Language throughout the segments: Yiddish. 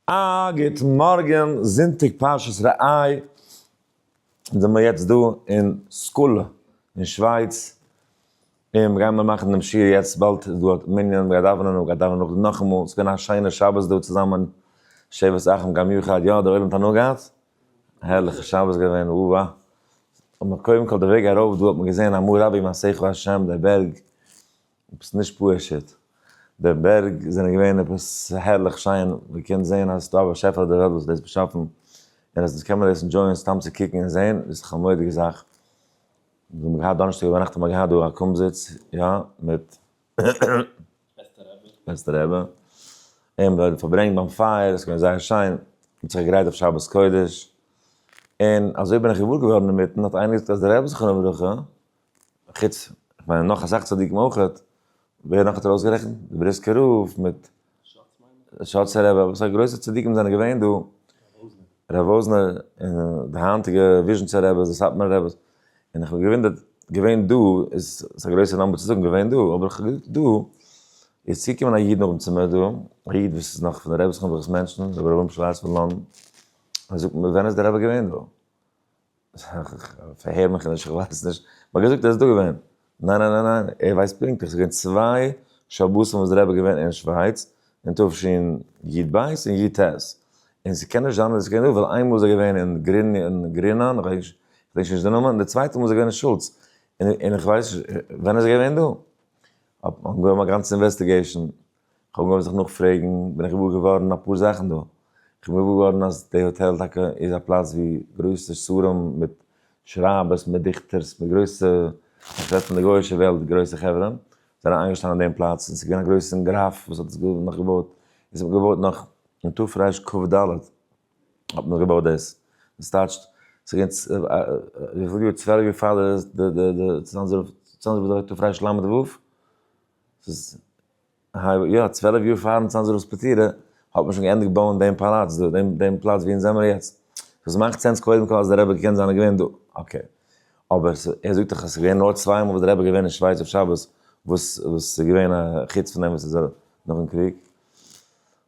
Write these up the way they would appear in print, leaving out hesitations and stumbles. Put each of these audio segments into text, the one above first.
א גוט מארגען, זונטאג פרשת ראה, אונז זעמיר יעצט דא אין סקולע אין שווייץ, און מיר גיימיר מאכן דעם שיעור יעצט באלד איז דא א מנין, מ'גייט דאווענען און מ'גייט דאווענען נאכדעם נאכאמאל, ס'איז געווען א שיינע שבת דא צוזאמען, שבת אחים גם יחד, יא דער עולם האט הנאה געהאט? הערליכע שבת געווען, וואו. קודם כל די וועג ארויף דא האט מען געזען א מה רבו מעשיך ה', די בערג עפעס נישט פשוט. די בערג זענען געווען עפעס הערליך שיין, מען קען זען אז ס'דא א באשעפער אויף די וועלט וואס האט דאס באשאפן, און אז אונז קען מיר דאס enjoy ען סתם צו קוקן און זען, איז דאך א מורא'דיגע זאך. מיר האבן געהאט דאנערשטאג ביינאכט האבן מיר געהאט דא א קומזיץ, יא, מיט בעסטע רבי, און מיר האבן פארברענגט ביים פייער, עס איז געווען זייער שיין, מען האט זיך געגרייט אויף שבת קודש, און אזוי בין איך געוואר געווארן אינמיטן, האט איינער געזאגט אז דער רבי זכרונו לברכה, חוץ, כ'מיין נאך אסאך צדיקים אויכעט, ווער נאך האט ער אויסגערעכנט? די בריסקער רב מיט שאצער רבי, וואס א גרויסע צדיקים זענען געווען דא, רב וואזנער, און די היינטיגע וויזשניצער רבי, די סאטמארע רבי, און איך האב געוואונדערט, געווען דא איז א גרויסע number צו זאגן געווען דא, אבער איך האב געזאגט דא, איז צוגעקומען א איד נאכדעם צו מיר דא, א איד וואס איז נאך פון די רבי'ס חברה'ס מענטשן, רבי אברהם שווארץ פון לאנדאן, ער זאגט מיר ווען איז די רבי געווען דא? פארהער מיך נישט, איך ווייס נישט. מ'האט געזאגט ער איז דא געווען. ניין ניין ניין ניין, ער ווייסט פונקטליך, ס'איז געווען צוויי שבתים וואס דער רבי איז געווען אין שווייץ, אין תשי"ב און י"ט. און ס'קען נישט זיין אז ער איז געווען דא, ווייל איינמאל איז ער געווען אין גרינאן, איך געדענק נישט די נאמען, און די צווייטע מאל איז ער געווען אין שולץ. און איך ווייס נישט, ווען איז ער געווען דא? האט מען אנגעהויבן א גאנצע investigation, כ'האב אנגעהויבן זיך נאכפרעגן, בין איך געוואר געווארן אפאר זאכן דא. כ'בין געוואר געווארן אז די האטעל טאקע איז א פלאץ ווי גרויסע שרים מיט שרייבערס מיט דיכטערס מיט גרויסע, איך רעד פון די גוי'אישע וועלט, גרויסע חברה, זענען איינגעשטאנען אין דעם פלאץ, און ס'איז געווען א גרויסן גראף וואס האט עס נאך געבויט, און ס'האט מען געבויט נאך אין תרכ"ד האט מען געבויט דאס. דאס טייטשט, ס'איז געווען וויפיל יאר? 12 יאר פאר די די צאנזער רב תרל"ו. ס'איז יא, 12 יאר פארן צאנזער רב'ס פטירה האט מען שוין געענדיגט בויען דעם פאלאץ דא, דעם דעם פלאץ ווי אונז זעמער יעצט. סאו ס'מאכט sense קודם כל אז דער רבי קען זיין געווען דא. okay. אבער ער זאגט דאך אז ס'איז געווען נאר צוויי מאל וואס דער רבי איז געווען אין שווייץ אויף שבת, וואס וואס איז געווען א חוץ פון דעם וואס איז נאכן קריג.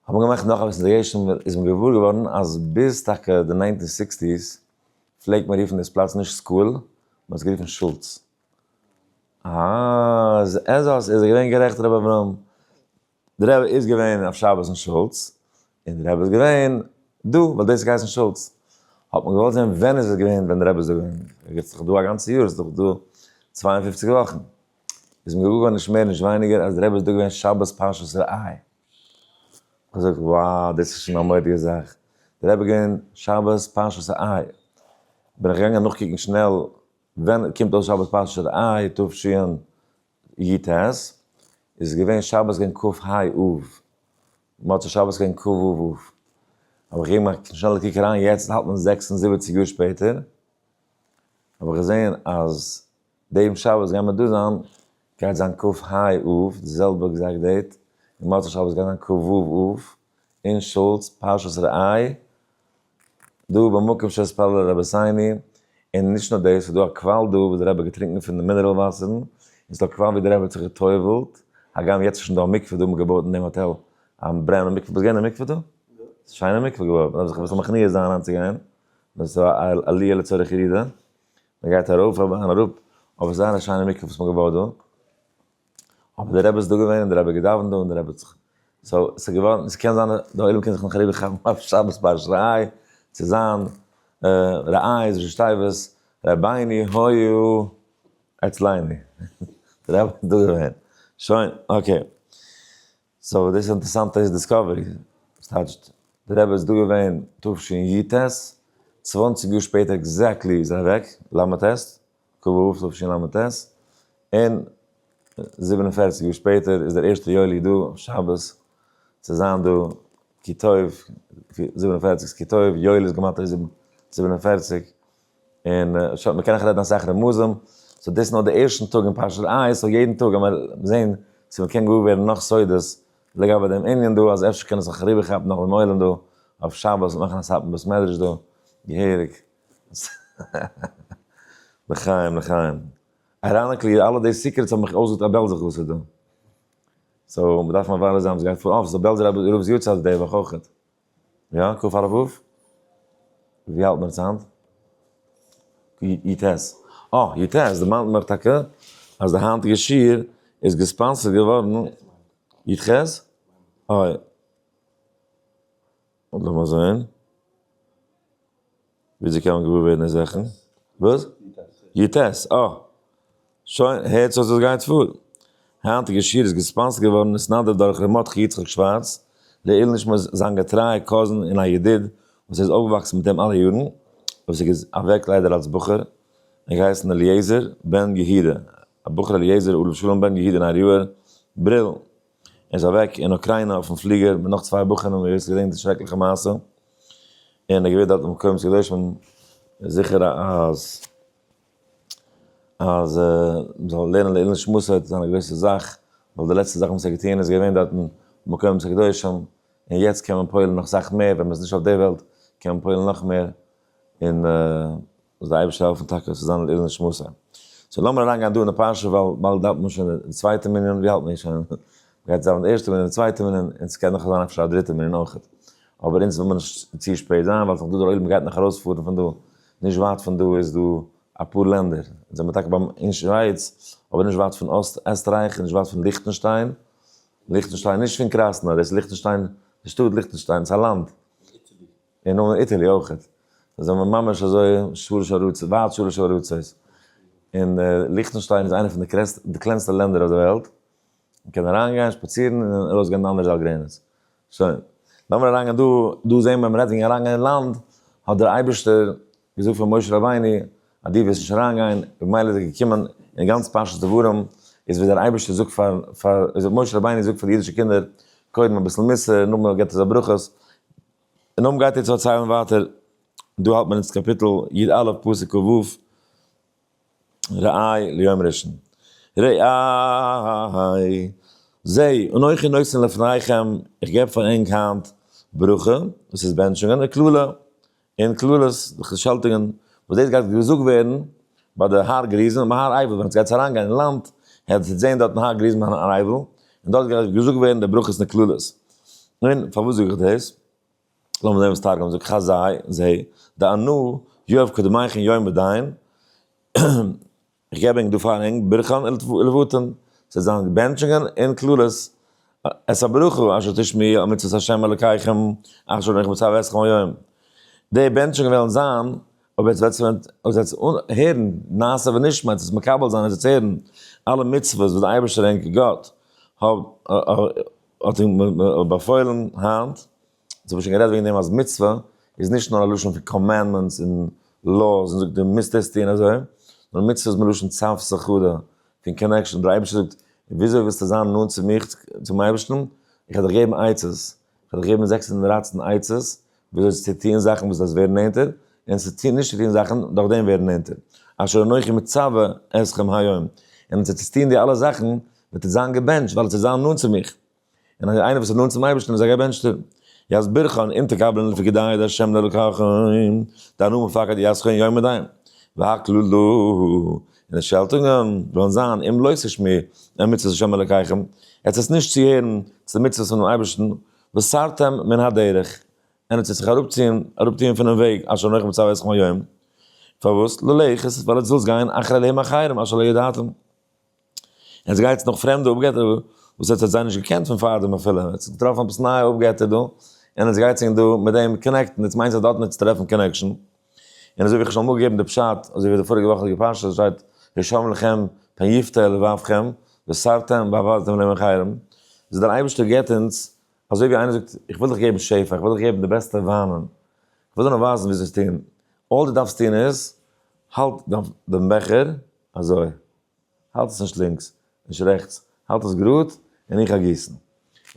האט מען געמאכט נאך א investigation איז מען געוואר געווארן אז ביז טאקע די nineteen sixties פלעגט מען רופן דאס פלאץ נישט סקול, מען האט עס גערופן שולץ. אה, איז עז איז ער געווען גערעכט רבי אברהם. די רבי איז געווען אויף שבת אין שולץ, און די רבי איז געווען דא, ווייל דאס האט געהייסן שולץ. האט מען געוואלט זען ווען איז עס געווען ווען די רבי איז דא געווען. ער איז דאך דא א גאנצע יאר, עס איז דאך דא 52 וואכן. איז מען געוואר געווארן נישט מער נישט ווייניגער אז די רבי איז דא געווען שבת פרשת ראה. איך זאג, wow, דאס איז שוין א מורא'דיגע זאך. די רבי איז געווען שבת פרשת ראה. בין איך געגאנגען נאכקוקן שנעל ווען קומט אויס שבת פרשת ראה תשי"ט, איז געווען שבת געווען כ"ה אב, מוצאי שבת געווען כ"ו אב, האב איך געגעבן א שנעלע קוק אריין, יעצט האלט מען 76 יאר שפעטער, האב איך געזען אז דעם שבת גייען מיר דא זיין, גייט זיין כ"ה אב, די זעלבע exact date, און מוצאי שבת גייט זיין כ"ו אב, אין שולץ, פרשת ראה, דא במקום שהתפללו רבותינו, און נישט נאר דאס, ס'איז דא א קוואל דא וואס דער רבי האט געטרינקן פון די מינעראל וואסערן, און ס'איז דא א קוואל ווי דער רבי האט זיך גע'טובל'ט, הגם יעצט איז שוין דא א מקווה דא, מ'האט געבויט אין דעם האטעל א brand new מקווה, ביסט געווען אין מקווה דא? ס'איז שיינע מקווה געווארן, מ'דארף זיך אביסל מכניע זיין אריינצוגיין, דאס איז א עליה לצורך ירידה, מ'גייט ארויף און אראפ, אבער ס'איז זייער א שיינע מקווה וואס מ'האט געבויט דא. אבער דער רבי איז דא געווען און דער רבי האט געדאווענט דא און דער רבי האט זיך so ס'איז געווארן ס'קען זיין די עולם קען זיך נאך אריבער כאפן אויף שבת פרשת ראה צו זיין ראה איז ראשי תיבות רבינו היה אצלינו דער רבי איז דא געווען שוין okay so דאס איז אינטערעסאנטע discovery ס'טייטשט דער רבי איז דא געווען תשי"ט 20 יאר שפעטער exactly איז ער אוועק ל"ט כ"ו אב תשל"ט, און 47 יאר שפעטער איז דער ערשטער יואלי דא אויף שבת צו זיין דא כי טוב, 47 איז כי טוב, יואל איז גמטריא 47, און שוין מ'קען נאך רעדן אסאך רמזים, so דאס איז נאר די ערשטן טאג אין פרשת ראה, so יעדן טאג גיימיר זען צו מ'קען געוואר ווערן נאך סודות לגבי דעם ענין דא, אז אפשר קען עס זיך אריבערכאפן נאך דעם עולם דא אויף שבת און מאכן א סאטמאר בית מדרש דא געהעריג. לחיים לחיים. ironically אלע די secrets האבן מיך אויסגעזאגט א בעלזער חסיד דא. so מ'דארף מברר זיין וואס גייט פאר. אויף ס'איז א בעלזער רב'ס יארצייט די וואך אויכעט. יא, כ א ו'? ווי האלט מען עס היינט? י ט. אה, י ט, דערמאנט מיך טאקע אז די היינטיגע שיעור איז גע sponsor ט געווארן י ח? אוי. לאמיר זען. וויאזוי קען מען געוואר ווערן די זאכן? וואס? י ט, אה. שוין, הערטס אויס וואס גייט פאר. היינטיגע שיעור איז גע sponsor ט געווארן נתנדב דורך ר' מרדכי יצחק שווארץ, לעילוי נשמת זיין געטרייע cousin און א ידיד וואס ער איז אויפגעוואקסן מיט אים אלע יארן, וואס איז אוועק ליידער אלס בחור, און געהייסן אליעזר בן יהודה, א בחור אליעזר עליו שלום בן יהודה נריואר בריל, ער איז אוועק אין אוקריינע אויפן פליגער מיט נאך צוויי בחורים, ווער עס געדענקט די שרעקליכע מעשה, און ער איז געווען דארט אין מקומות קדושים, זיכער אז אז מ'זאל לערנען לעילוי נשמתו וועט זיין א גרויסע זאך, ווייל די לעצטע זאך וואס ער האט געטון איז געווען דארטן מקומות הקדושים, און יעצט קען מען פועל'ן נאך סאך מער, ווען מ'איז נישט אויף די וועלט קען מען פועל'ן נאך מער, און זאל די אייבערשטער העלפן טאקע עס זאל זיין לעילוי נשמתו. so לאמיר אריינגיין דא אין די פרשה ווייל באלד האלט מען שוין די צווייטע מנין, ווי האלט מען שוין? מ'גייט זיין די ערשטע מנין, די צווייטע מנין, און ס'קען נאך זיין אפשר א דריטע מנין אויכעט. אבער אונז וויל מען נישט צו שפעט זיין ווייל ס'נאך דא דער עולם גייט נאך ארויספארן פון דא, נישט ווייט פון דא איז דא אפאר לענדער, אונז זעמיר טאקע ביים אין שווייץ, אבער נישט ווייט פון אסט עסטרייך און נישט ווייט פון ליכטנשטיין, ליכטנשטיין נישט פון קראסנא, דאס איז ליכטנשטיין, די שטאט ליכטנשטיין, ס'איז א לאנד. און נאר אין Italy אויכעט. זיי זענען ממש אזוי שלש ארצות, ווייט שלש ארצות. און ליכטנשטיין איז איינע פון די קלענסטע לענדער אויף די וועלט. מען קען אריינגיין, שפאצירן און ארויסגיין די אנדערע זייט גרעניץ. שוין. לאמיר אריינגיין דא, דא זעהן מיר מען רעדט וועגן אריינגיין אין לאנד, האט דער אייבערשטער געזאגט פאר משה רבינו אז דו וועסט נישט אריינגיין, במילא איז ער געקומען אין גאנץ פרשת דברים איז ווי דער אייבערשטער זאגט פאר פאר משה רבינו זאגט פאר די אידישע קינדער קודם אביסל מוסר, נאכדעם געבט ער זיי ברכות, און נאכדעם גייט ער צו פארציילן ווייטער, דא האלט מען אונז קאפיטל י א פסוק כ ו, ראה ליום ראשון. ראה, זע, אנכי נותן לפניכם, איך געב פאר ענק היינט ברכה, דאס איז בענטשונגען, וקללה, און קללות, שעלטונגען, וואס דאס גייט געזאגט ווערן ביי די הר גריזים און ביי הר עיבל, ווען עטס גייטס אריינגיין אין לאנד, העט עטס זען דארטן הר גריזים און הר עיבל, און דארט גייט געזאגט ווערן די ברכות און קללות. און פארוואס זאג איך דאס? לאמיר זען וואס תרגום זאגט, חזי, זע, דאנא יהב קדמיכון יום בדין, איך געב ענק דא פאר ענק ברכאן ולבטן, ס'וועט זיין בענטשונגען און קללות, את הברכה אשר תשמעו על מצוות ה' אלקיכם אשר אנכי מצוה אתכם היום, די בענטשונגען וועלן זיין אויב עטס וועטס הערן נעשה ונשמע, עטס וועטס מקבל זיין, עטס וועטס הערן אלע מצוות וואס דער אייבערשטער ענק גאט האט ענק באפוילן היינט. אונז האבן שוין גערעדט וועגן דעם אז מצוה איז נישט נאר א לשון פון commandments און laws און זאגט דו מוזט דאס טון אזוי, נאר מצוה איז מלשון צוותא חדא, פון connection, דער אייבערשטער זאגט, וויאזוי ווילסטו זיין נאנט צו מיך, צום אייבערשטן, איך וועל דיך געבן עצות, איך וועל דיך געבן 613 עצות וויאזוי צו טון זאכן וואס דארפסט ווערן נענטער, און צו טון נישט צו טון זאכן דורך דעם ווערן נענטער, אשר אנכי מצוה אתכם היום, און צו טון די אלע זאכן וועט איר זיין געבענטשט, ווייל עס וועט זיין נאנט צו מיך. און אז איינער וואס איז נאנט צום אייבערשטן איז א געבענטשטער. יתברכון אם תקבלון לפקודי ה' אלקיכם, דאנא מפקד יתכון יום ודיין. והקללה, און די שעלטונגען וועלן זיין אם לא תשמעו אל מצוות ה' אלקיכם, עטס וועטס נישט צוהערן צו די מצוות פונעם אייבערשטן, וסרתם מן הדרך, און עטס וועט זיך אראפציען, אראפטוען פונעם וועג אשר אנכי מצוה אתכם היום. פארוואס? ללכת, ווייל עטס ווילסט גיין אחרי אלהים אחרים אשר לא ידעתם. עס גייט נאך פרעמדע אפגעטער וואס עטס האט זיי נישט געקענט פון פארדעם אפילו, עטס האט געטראפן עפעס נייע אפגעטער דא, און עטס גייטס ענק דא מיט דעם connect ן, עטס מיינטס אז דארט וועט עטס טרעפן connection, און אזוי ווי איך האב שוין אמאל געגעבן די פשט, אזוי ווי די פאריגע וואכעדיגע פרשה שטייט השם לכם פן יפתה לבבכם וסרתם ועבדתם אלהים אחרים, איז דער אייבערשטער געבט אונז, אזוי ווי איינער זאגט איך וויל דיך געבן שפע, איך וויל דיך געבן די בעסטע וויינען, איך וויל דיר נאר ווייזן וויאזוי צו טון, all דו דארפסט טון איז, האלט דעם בעכער אזוי. האלט עס נישט לינקס, נישט רעכטס, האלט עס גראד, און איך גיי גיסן. און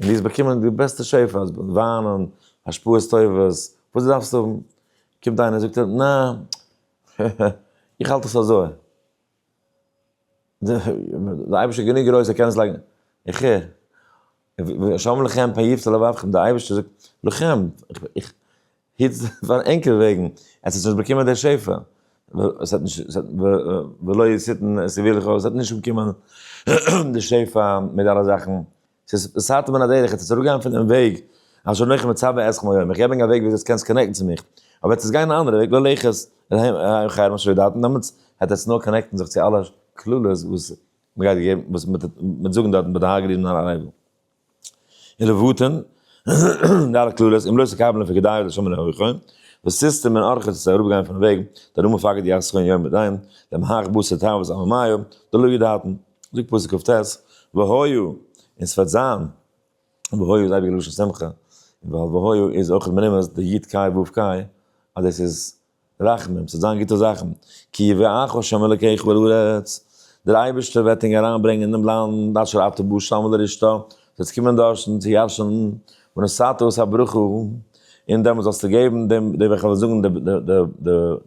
דו וועסט באקומען די בעסטע שפע, וויינען, השפעות טובות, וואס דו דארפסט האבן. קומט איינער זאגט ער, נע, איך האלט עס אזוי. דער אייבערשטער איז גענוג גרויס ער קען עס לייגן. איך הער. ושם לכם פן יפתה לבבכם, דער אייבערשטער זאגט, לכם, איך היט פאר ענקער וועגן, עס האט נישט באקומען דער שפע, עס האט נישט, ולא יסיתן את יבלך, עס האט נישט באקומען די שפע מיט אלע זאכן, עס איז וסרתם מן הדרך, עס איז אראפגעגאנגען פונעם וועג. אשר אנכי מצוה אתכם היום, איך געב ענק א וועג וויאזוי עטס קענטס connect ן צו מיך, אבער עטס גייען א אנדערע וועג, ללכת אל החרם אשר לא ידעתם, דעמאלטס העט עטס נאר connect ן זיך צו אלע קללות וואס מ'גייט געבן, וואס מ'וועט זאגן דארטן ביי די הר גריזים און הר עיבל. און לבטן, די אלע קללות, אם לא תקבלון פקודי לשם אלהיכם, וססתם מן ארחות עס איז אראפגעגאנגען פונעם וועג, דער רמ פקד יסכון יום בדיין, דעם הך בשר תאוות עממיו, דלא ידעתן, זאגט פסוק כ"ט, והיה, און ס'וועט זיין, והיה איז אייביג א לשון שמחה, ווייל והיה איז אויך מרומז די י' ק' ו' ק', אז דאס איז רחמים, ס'וועט זיין גוטע זאכן, כי יביאך ה' אלקיך אל הארץ, דער אייבערשטער וועט ענק אריינברענגען אין דעם לאנד אשר אתה בא שמה לרשתה, זאלסט קומען דארשן צו ירש'ן, ונתת את הברכה, און דעמאלט זאלסטו געבן דעם, די וועלכע וועלן זאגן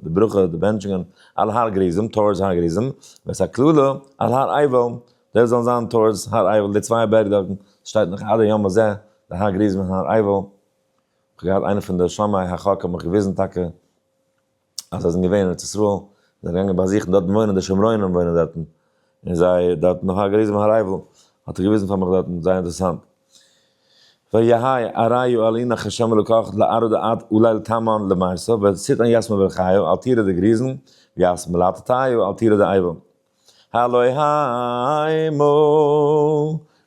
די ברכה, די בענטשונגען, על הר גריזים, towards הר גריזים, ואת הקללה, על הר עיבל, די זאלן זיין towards הר עיבל, די צוויי בערג דארטן, ס'שטייט נאך עד היום הזה, די הר גריזים און הר עיבל. כ'האב געהאט איינער פון די שומרי החק האט מיך געוויזן טאקע אז זיי זענען געווען אין ארץ ישראל, זיי זענען געגאנגען באזוכן דארטן וואוינען די שומרונים וואוינען דארטן, און זיי דארטן נאך הר גריזים הר עיבל, האט ער געוויזן פאר מיך דארטן, זייער אינטערעסאנט. ויהי אריו אל הנך ה' אלוקך לארעא דאת עלי לתמן למרסא ותתן יתמא ברכיו על טירא דגריזין ויתמא לטאטיו על טירא דעיבל. הלא המה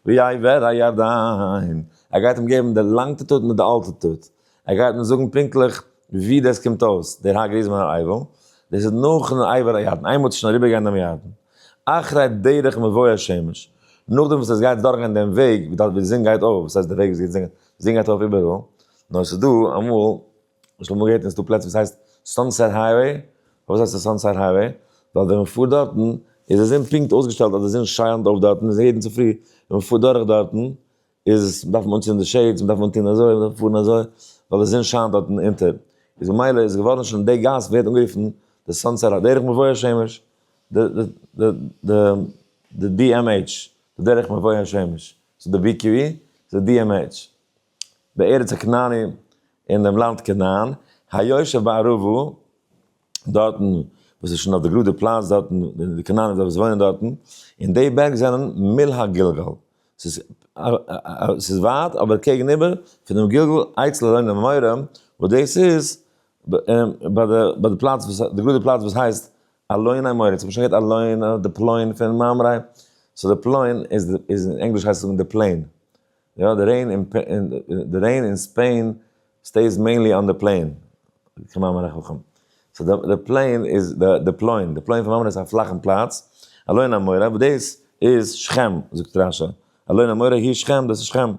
ויעבר הירדן, ער גייט אים געבן די longitude מיט די altitude, ער גייט אים זאגן פונקטליך ווי דאס קומט אויס, דער הר גריזים און הר עיבל, דאס איז נאכן עבר הירדן, איינמאל האט שוין אריבערגיין דעם ירדן, אחרי דרך מבוא השמש, נאכדעם וואס עס גייט דורכגיין דעם וועג ווי די זון גייט אויף, וואס הייסט די וועג ווי די זון גייט אויף איבעראל, נאר עס איז דא אמאל איך האב אמאל געהערט אז ס'דא פלעצער וואס הייסט Sunset Highway, פארוואס הייסט עס Sunset Highway? ווייל ווען מ'פארט דארטן איז די זון פונקט אויסגעשטעלט אז די זון שיינט אויף דארטן איז יעדן צופרי ווען מ'פארט דורך דארטן איז דארף מען אנצינדן די shades, מ'דארף אנטון אזוי, מ'דארף פארן אזוי, ווייל די זון שיינט דארטן אונטער, איז ממילא איז געווארן שוין די גאס ווערט אנגערופן די Sunset דרך מבוא השמש, די DMH, די דרך מבוא השמש, ס'איז די BQE, ס'איז די DMH. בארץ הכנעני, אין דעם לאנד כנען, היושב בערבה, דארטן וואס איז שוין אויף די גראדע פלאץ דארטן, די כנענים וואס וואוינען דארטן, און די בערג זענען מול הגלגל, ס'איז ווייט אבער קעגן איבער פון דעם גלגל אצל אלוני מורה, וואס דאס איז ביי די פלאץ וואס, די גראדע פלאץ וואס הייסט אלוני מורה, צו מ'שוין געהערט אלוני, די פלוין פון ממרא, so די פלוין איז אין ענגליש הייסט עס די plain. יא, די rain אין די rain אין Spain stays mainly on the plain, כמאמר החכם. so די plain איז די פלוין, די פלוין פון ממרא איז א פלאכן פלאץ, אלוני מורה, וואס דאס איז שכם, זאגט רש"י, אלוני מורה היא שכם, דאס איז שכם.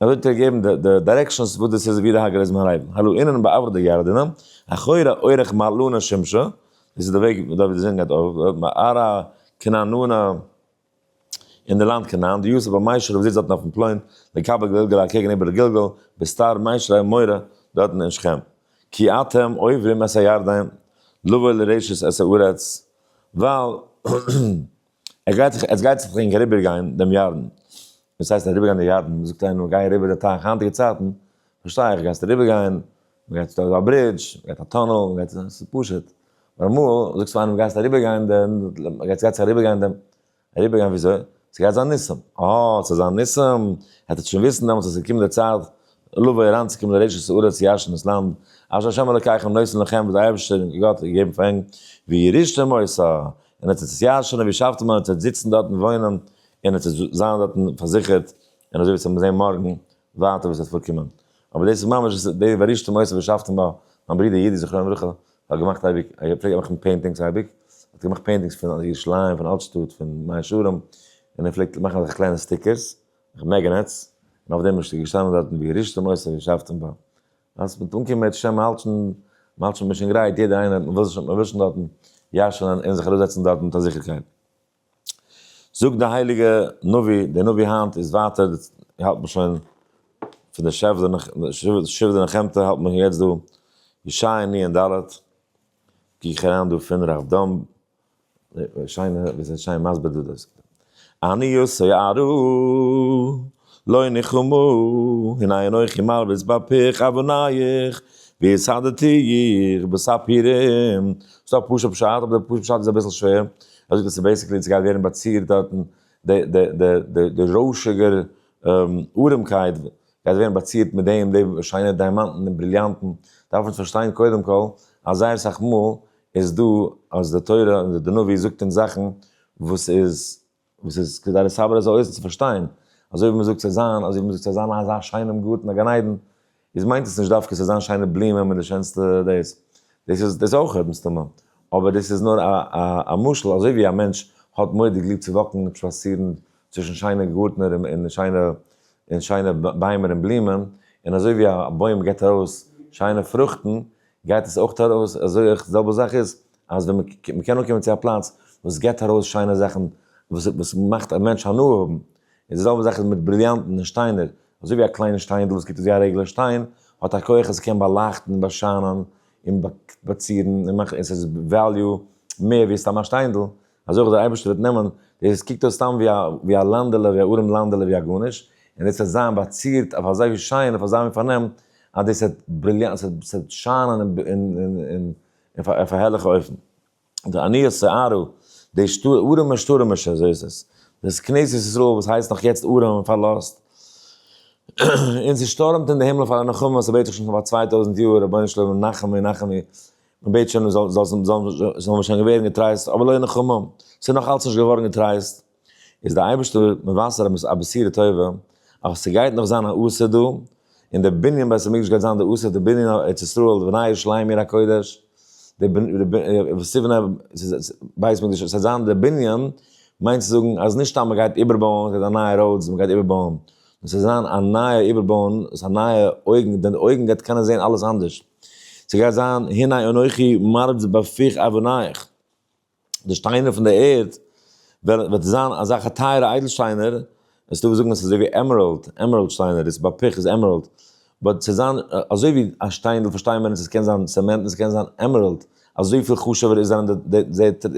אזוי האט ער געגעבן די directions וואס דאס איז ווי די הר גריזים הר עיבל. הלא אינן בעבר דירדנא, אחורי אורח מעלנא שמשא, דאס איז די וועג דארט ווי די זון גייט אויף, מערה כנעננא, אין די לאנד כנען, די יוסף ביים מיישער וואס זיצט דארטן אויפן פלוין, לקבל גלגל אקעגן איבער גלגל, בסתר מיישער מורה, דארטן אין שכם. כי אתם עוברים את הירדן, לבוא לרשת את הארץ, ווייל ער גייט זיך, עס גייט זיך ענק אריבערגיין דעם ירדן. וואס הייסט אריבערגיין די ירדן? מען זאגט איינער גיי אריבער די טייך, היינטיגע צייטן פארשטיי איך, גייסט אריבערגיין, מען גייט דורך א bridge, מען גייט א tunnel, מען גייט, ס'איז פשוט. אבער אמאל זאגסטו פאר איינעם גייסט אריבערגיין דעם, גייסט גייסט אריבערגיין דעם, אריבערגיין וויאזוי? ס'גייט זיין ניסים. אה, ס'זאל זיין ניסים, העט עטס שוין וויסן דעמאלטס אז ס'איז געקומען די צייט, לבוא אריינצוקומען לרשת הארץ ירש'ן דאס לאנד, אשר השם אלקיכם נותן לכם וואס דער אייבערשטער גאט האט געגעבן פאר ענק, וירשתם אותה, און עטס וועט עס ירש'ענען וישבתם און עטס וועט זיצן דארט און וואוינען, און עטס וועט זיין דארטן פארזיכערט, און אזוי ווי עטס וועט זען מארגן ווייטער וואס וועט פארקומען. אבער דאס איז ממש די וירשתם אותה וישבתם בה, מיין ברודער יודי זכרונו לברכה האט געמאכט אייביג, ער פלעגט מאכן paintings אייביג, האט געמאכט paintings פון ירושלים, פון אלט שטאט, פון מאה שערים, און ער פלעגט מאכן אזעלכע קליינע stickers, magnets, און אויף דעם איז געשטאנען דארטן וירשתם אותה וישבתם בה. אז מ'וועט אנקומען מיט שם מ'האלט שוין, מ'האלט שוין, מ'איז שוין גרייט, יעדער איינער, מ'וויל שוין, מ'וויל שוין דארטן ירש'ענען און זיך אראפזעצן דארטן מיט א זיכערקייט. זאגט די הייליגע נביא, דער נביא היינט איז ווייטער, האלט מען שוין פון די שבט נחמתא האלט מען יעצט דא, ישעיה נ ד, קוק איך אריין דא פון רב דום, שיינע, ווי אזוי שיין מסביר דא דאס. אני יסערו לא נחמו, הנה אנכי מרביץ בפיך אבנייך, ויסדתיך בספירים. ס'דא א פשוט פשט, אבער דער פשוט פשט איז אביסל שווער. ער זאגט אז ס'איז basically ס'גייט ווערן באצירט דארטן די די די די די רוישיגער ארעמקייט. גייט ווערן באצירט מיט דעם, די שיינע דיימאנטן און בריליאנטן, דארף מען פארשטיין קודם כל אז זייער סאך מאל איז דא אז די תורה און די נביא זאגט אונז זאכן וואס איז וואס איז כדי לסבר את האוזן צו פארשטיין, אזוי ווי מען זאגט צו זיין, אזוי ווי מען זאגט צו זיין אזא שיינעם גארטן א גן עדן, איז מיינט עס נישט דווקא צו זיין שיינע בלומען מיט די שענסטע דאס, דאס איז דאס אויך מסתמא, אבער דאס איז נאר א משל, אזוי ווי א מענטש האט מורא'דיג ליב צו walk ן און שפאצירן צווישן שיינע גארטנער און שיינע און שיינע ביימער און בלומען, און אזוי ווי א בוים געבט ארויס שיינע פרוכטן, גייט עס אויך ארויס, אזוי אויך די זעלבע זאך איז, אז ווען מ'קען אנקומען צו א פלאץ וואס געבט ארויס שיינע זאכן, וואס מאכט א מענטש הנאה האבן, איז די זעלבע זאך איז מיט בריליאנטן און שטיינער, אזוי ווי א קליינע שטיינדל וואס קוקט אויס ווי א רעגולער שטיין, האט א כח אז ס'קען באלייכטן און באשיינען און באצירן און מאכן, און ס'איז value מער ווי סתם א שטיינדל, אזוי אויך דער אייבערשטער וועט נעמען, דאס קוקט אויס סתם ווי א לאנדעלע, ווי א ארעם לאנדעלע, ווי א גארנישט, און דאס וועט זיין באצירט אויף אזוי ווי שיין, אויף אזא מין פארנעם, אז דאס וועט בריליאנט, עס וועט שיינען און אויף א הערליכע אופן. די עניות שערו, די ארעמע שטורעמישע, אזוי איז עס, דאס כנסת ישראל וואס הייסט נאך יעצט ארעם און פארלאזט, און ס'שטורעמט אין די הימלען פאר א נחמה, ס'בעט זיך שוין פאר 2000 יאר, רבונו של עולם נחמי נחמי, מען בעט שוין זאל זאל מען שוין ווערן געטרייסט, אבער לא נחמה, ס'איז נאך אלץ נישט געווארן געטרייסט, איז די אייבערשטער מבשר א בשורה טובה, אז ס'גייט נאך זיין א עתיד דא, און די בנין בית המקדש גייט זיין די עתיד, די בנין ארץ ישראל, די בני ירושלים עיר הקודש, די ותבנה בית מקדש, ס'וועט זיין די בנין, מיינט צו זאגן אז נישט סתם מ'גייט איבערבויען, ס'גייט זיין נייע roads, מ'גייט איבערבויען, נאר ס'וועט זיין א נייע איבערבויען, ס'איז א נייע אויגן, די אויגן גייט קענען זען אלעס אנדערש. ס'גייט זיין הנה אנכי מרביץ בפיך אבניך, די שטיינער פון די ערד וועט זיין אזעלכע טייערע איידלשטיינער, עס איז דא וואס זאגן אז עס איז אזוי ווי emerald, emerald שטיינער, דאס בפיך איז emerald, but ס'זאל זיין אזוי ווי א שטיינדל פארשטייען מיר אונז עס קען זיין צעמענט און עס קען זיין emerald, אזויפיל חשוב'ער איז זענען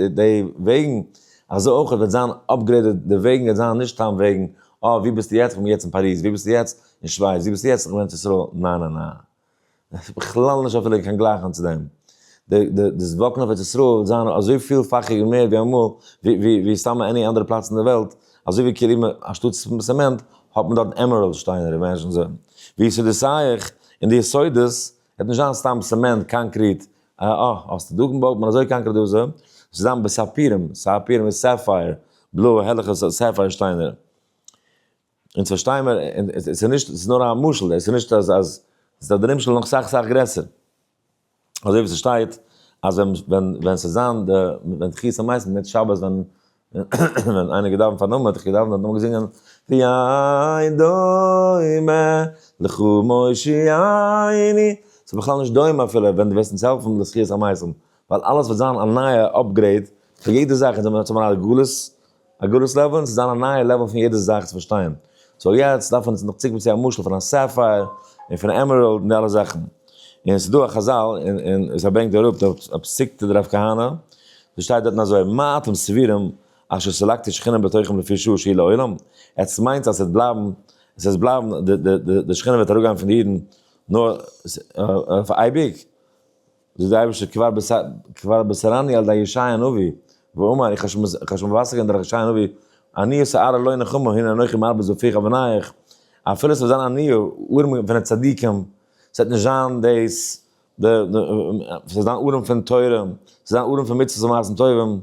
די וועגן, אזוי אויך וועט זיין upgraded די וועגן וועט זיין נישט סתם וועגן, אה ווי ביסטו יעצט, איך בין יעצט אין פאריז, ווי ביסטו יעצט, אין שווייץ, ווי ביסטו יעצט, איך בין אין ארץ ישראל, ניין ניין ניין. עס איז בכלל נישט אפילו קיין גלייכן צו דעם. דאס walk ן אויף ארץ ישראל וועט זיין אזוי פילפאכיג מער ווי אמאל, ווי סתם any אנדערע פלאץ אין די וועלט, אזוי ווי כאילו אנשטאט צעמענט האט מען דארט emerald שטיינער, imagine אזוי. ויסודותיך, און די יסודות, וועט נישט זיין סתם צעמענט, concrete, אה, האסטו דא געבויט מען אזוי concrete דא אזוי, עס וועט זיין בספירים, סאפירים איז sapphire, בלויע הערליכע sapphire שטיינער. אונז פארשטייען מיר, עס איז נישט, עס איז נאר א משל, עס איז נישט אז אז עס איז דער נמשל נאך סאך סאך גרעסער. אזוי ווי ס'שטייט אז ווען ווען ווען ס'איז זיין די ווען תחיית המתים מיט שבת ווען ווען איינער געדאווענט פארן עמוד, איך געדאווענט האט נאר געזינגען ואין דומה לך מושיעני, ס'איז בכלל נישט דומה אפילו ווען דו וועסט אונז העלפן לתחיית המתים, ווייל אלעס וועט זיין א נייע upgrade פאר יעדע זאך, אונז האבן א גלות א גלות level און ס'איז זיין א נייע level פון יעדע זאך צו פארשטיין. so יעצט דארף מען נאך צוקומען צו א משל פון א sapphire און פון emerald און די אלע זאכן. און ס'איז דא א חזל און און עס ברענגט אראפ די פסיקתא דרב כהנא, ס'שטייט דארטן אזוי מה אתם סבורים אשר סלקתי שכינה בתוכם לפי שעה שהיא לעולם, עטס מיינטס אז ס'וועט בלייבן, עס וועט בלייבן די די די שכינה וועט אראפגיין פון די אידן נאר אויף אייביג? זאגט דער אייבערשטער כבר בשרני על ידי ישעי' הנביא, ואמר, איך האב שוין מבשר געווען דורך ישעי' הנביא, עניות שערה לא נחמה, הנה אנכי מרביץ בפיך אבניך, אפילו עס וועט זיין עניה, ארעם פון די צדיקים, עס וועט נישט זיין דאס, עס וועט זיין ארעם פון תורה, עס וועט זיין ארעם פון מצוות ומעשים טובים,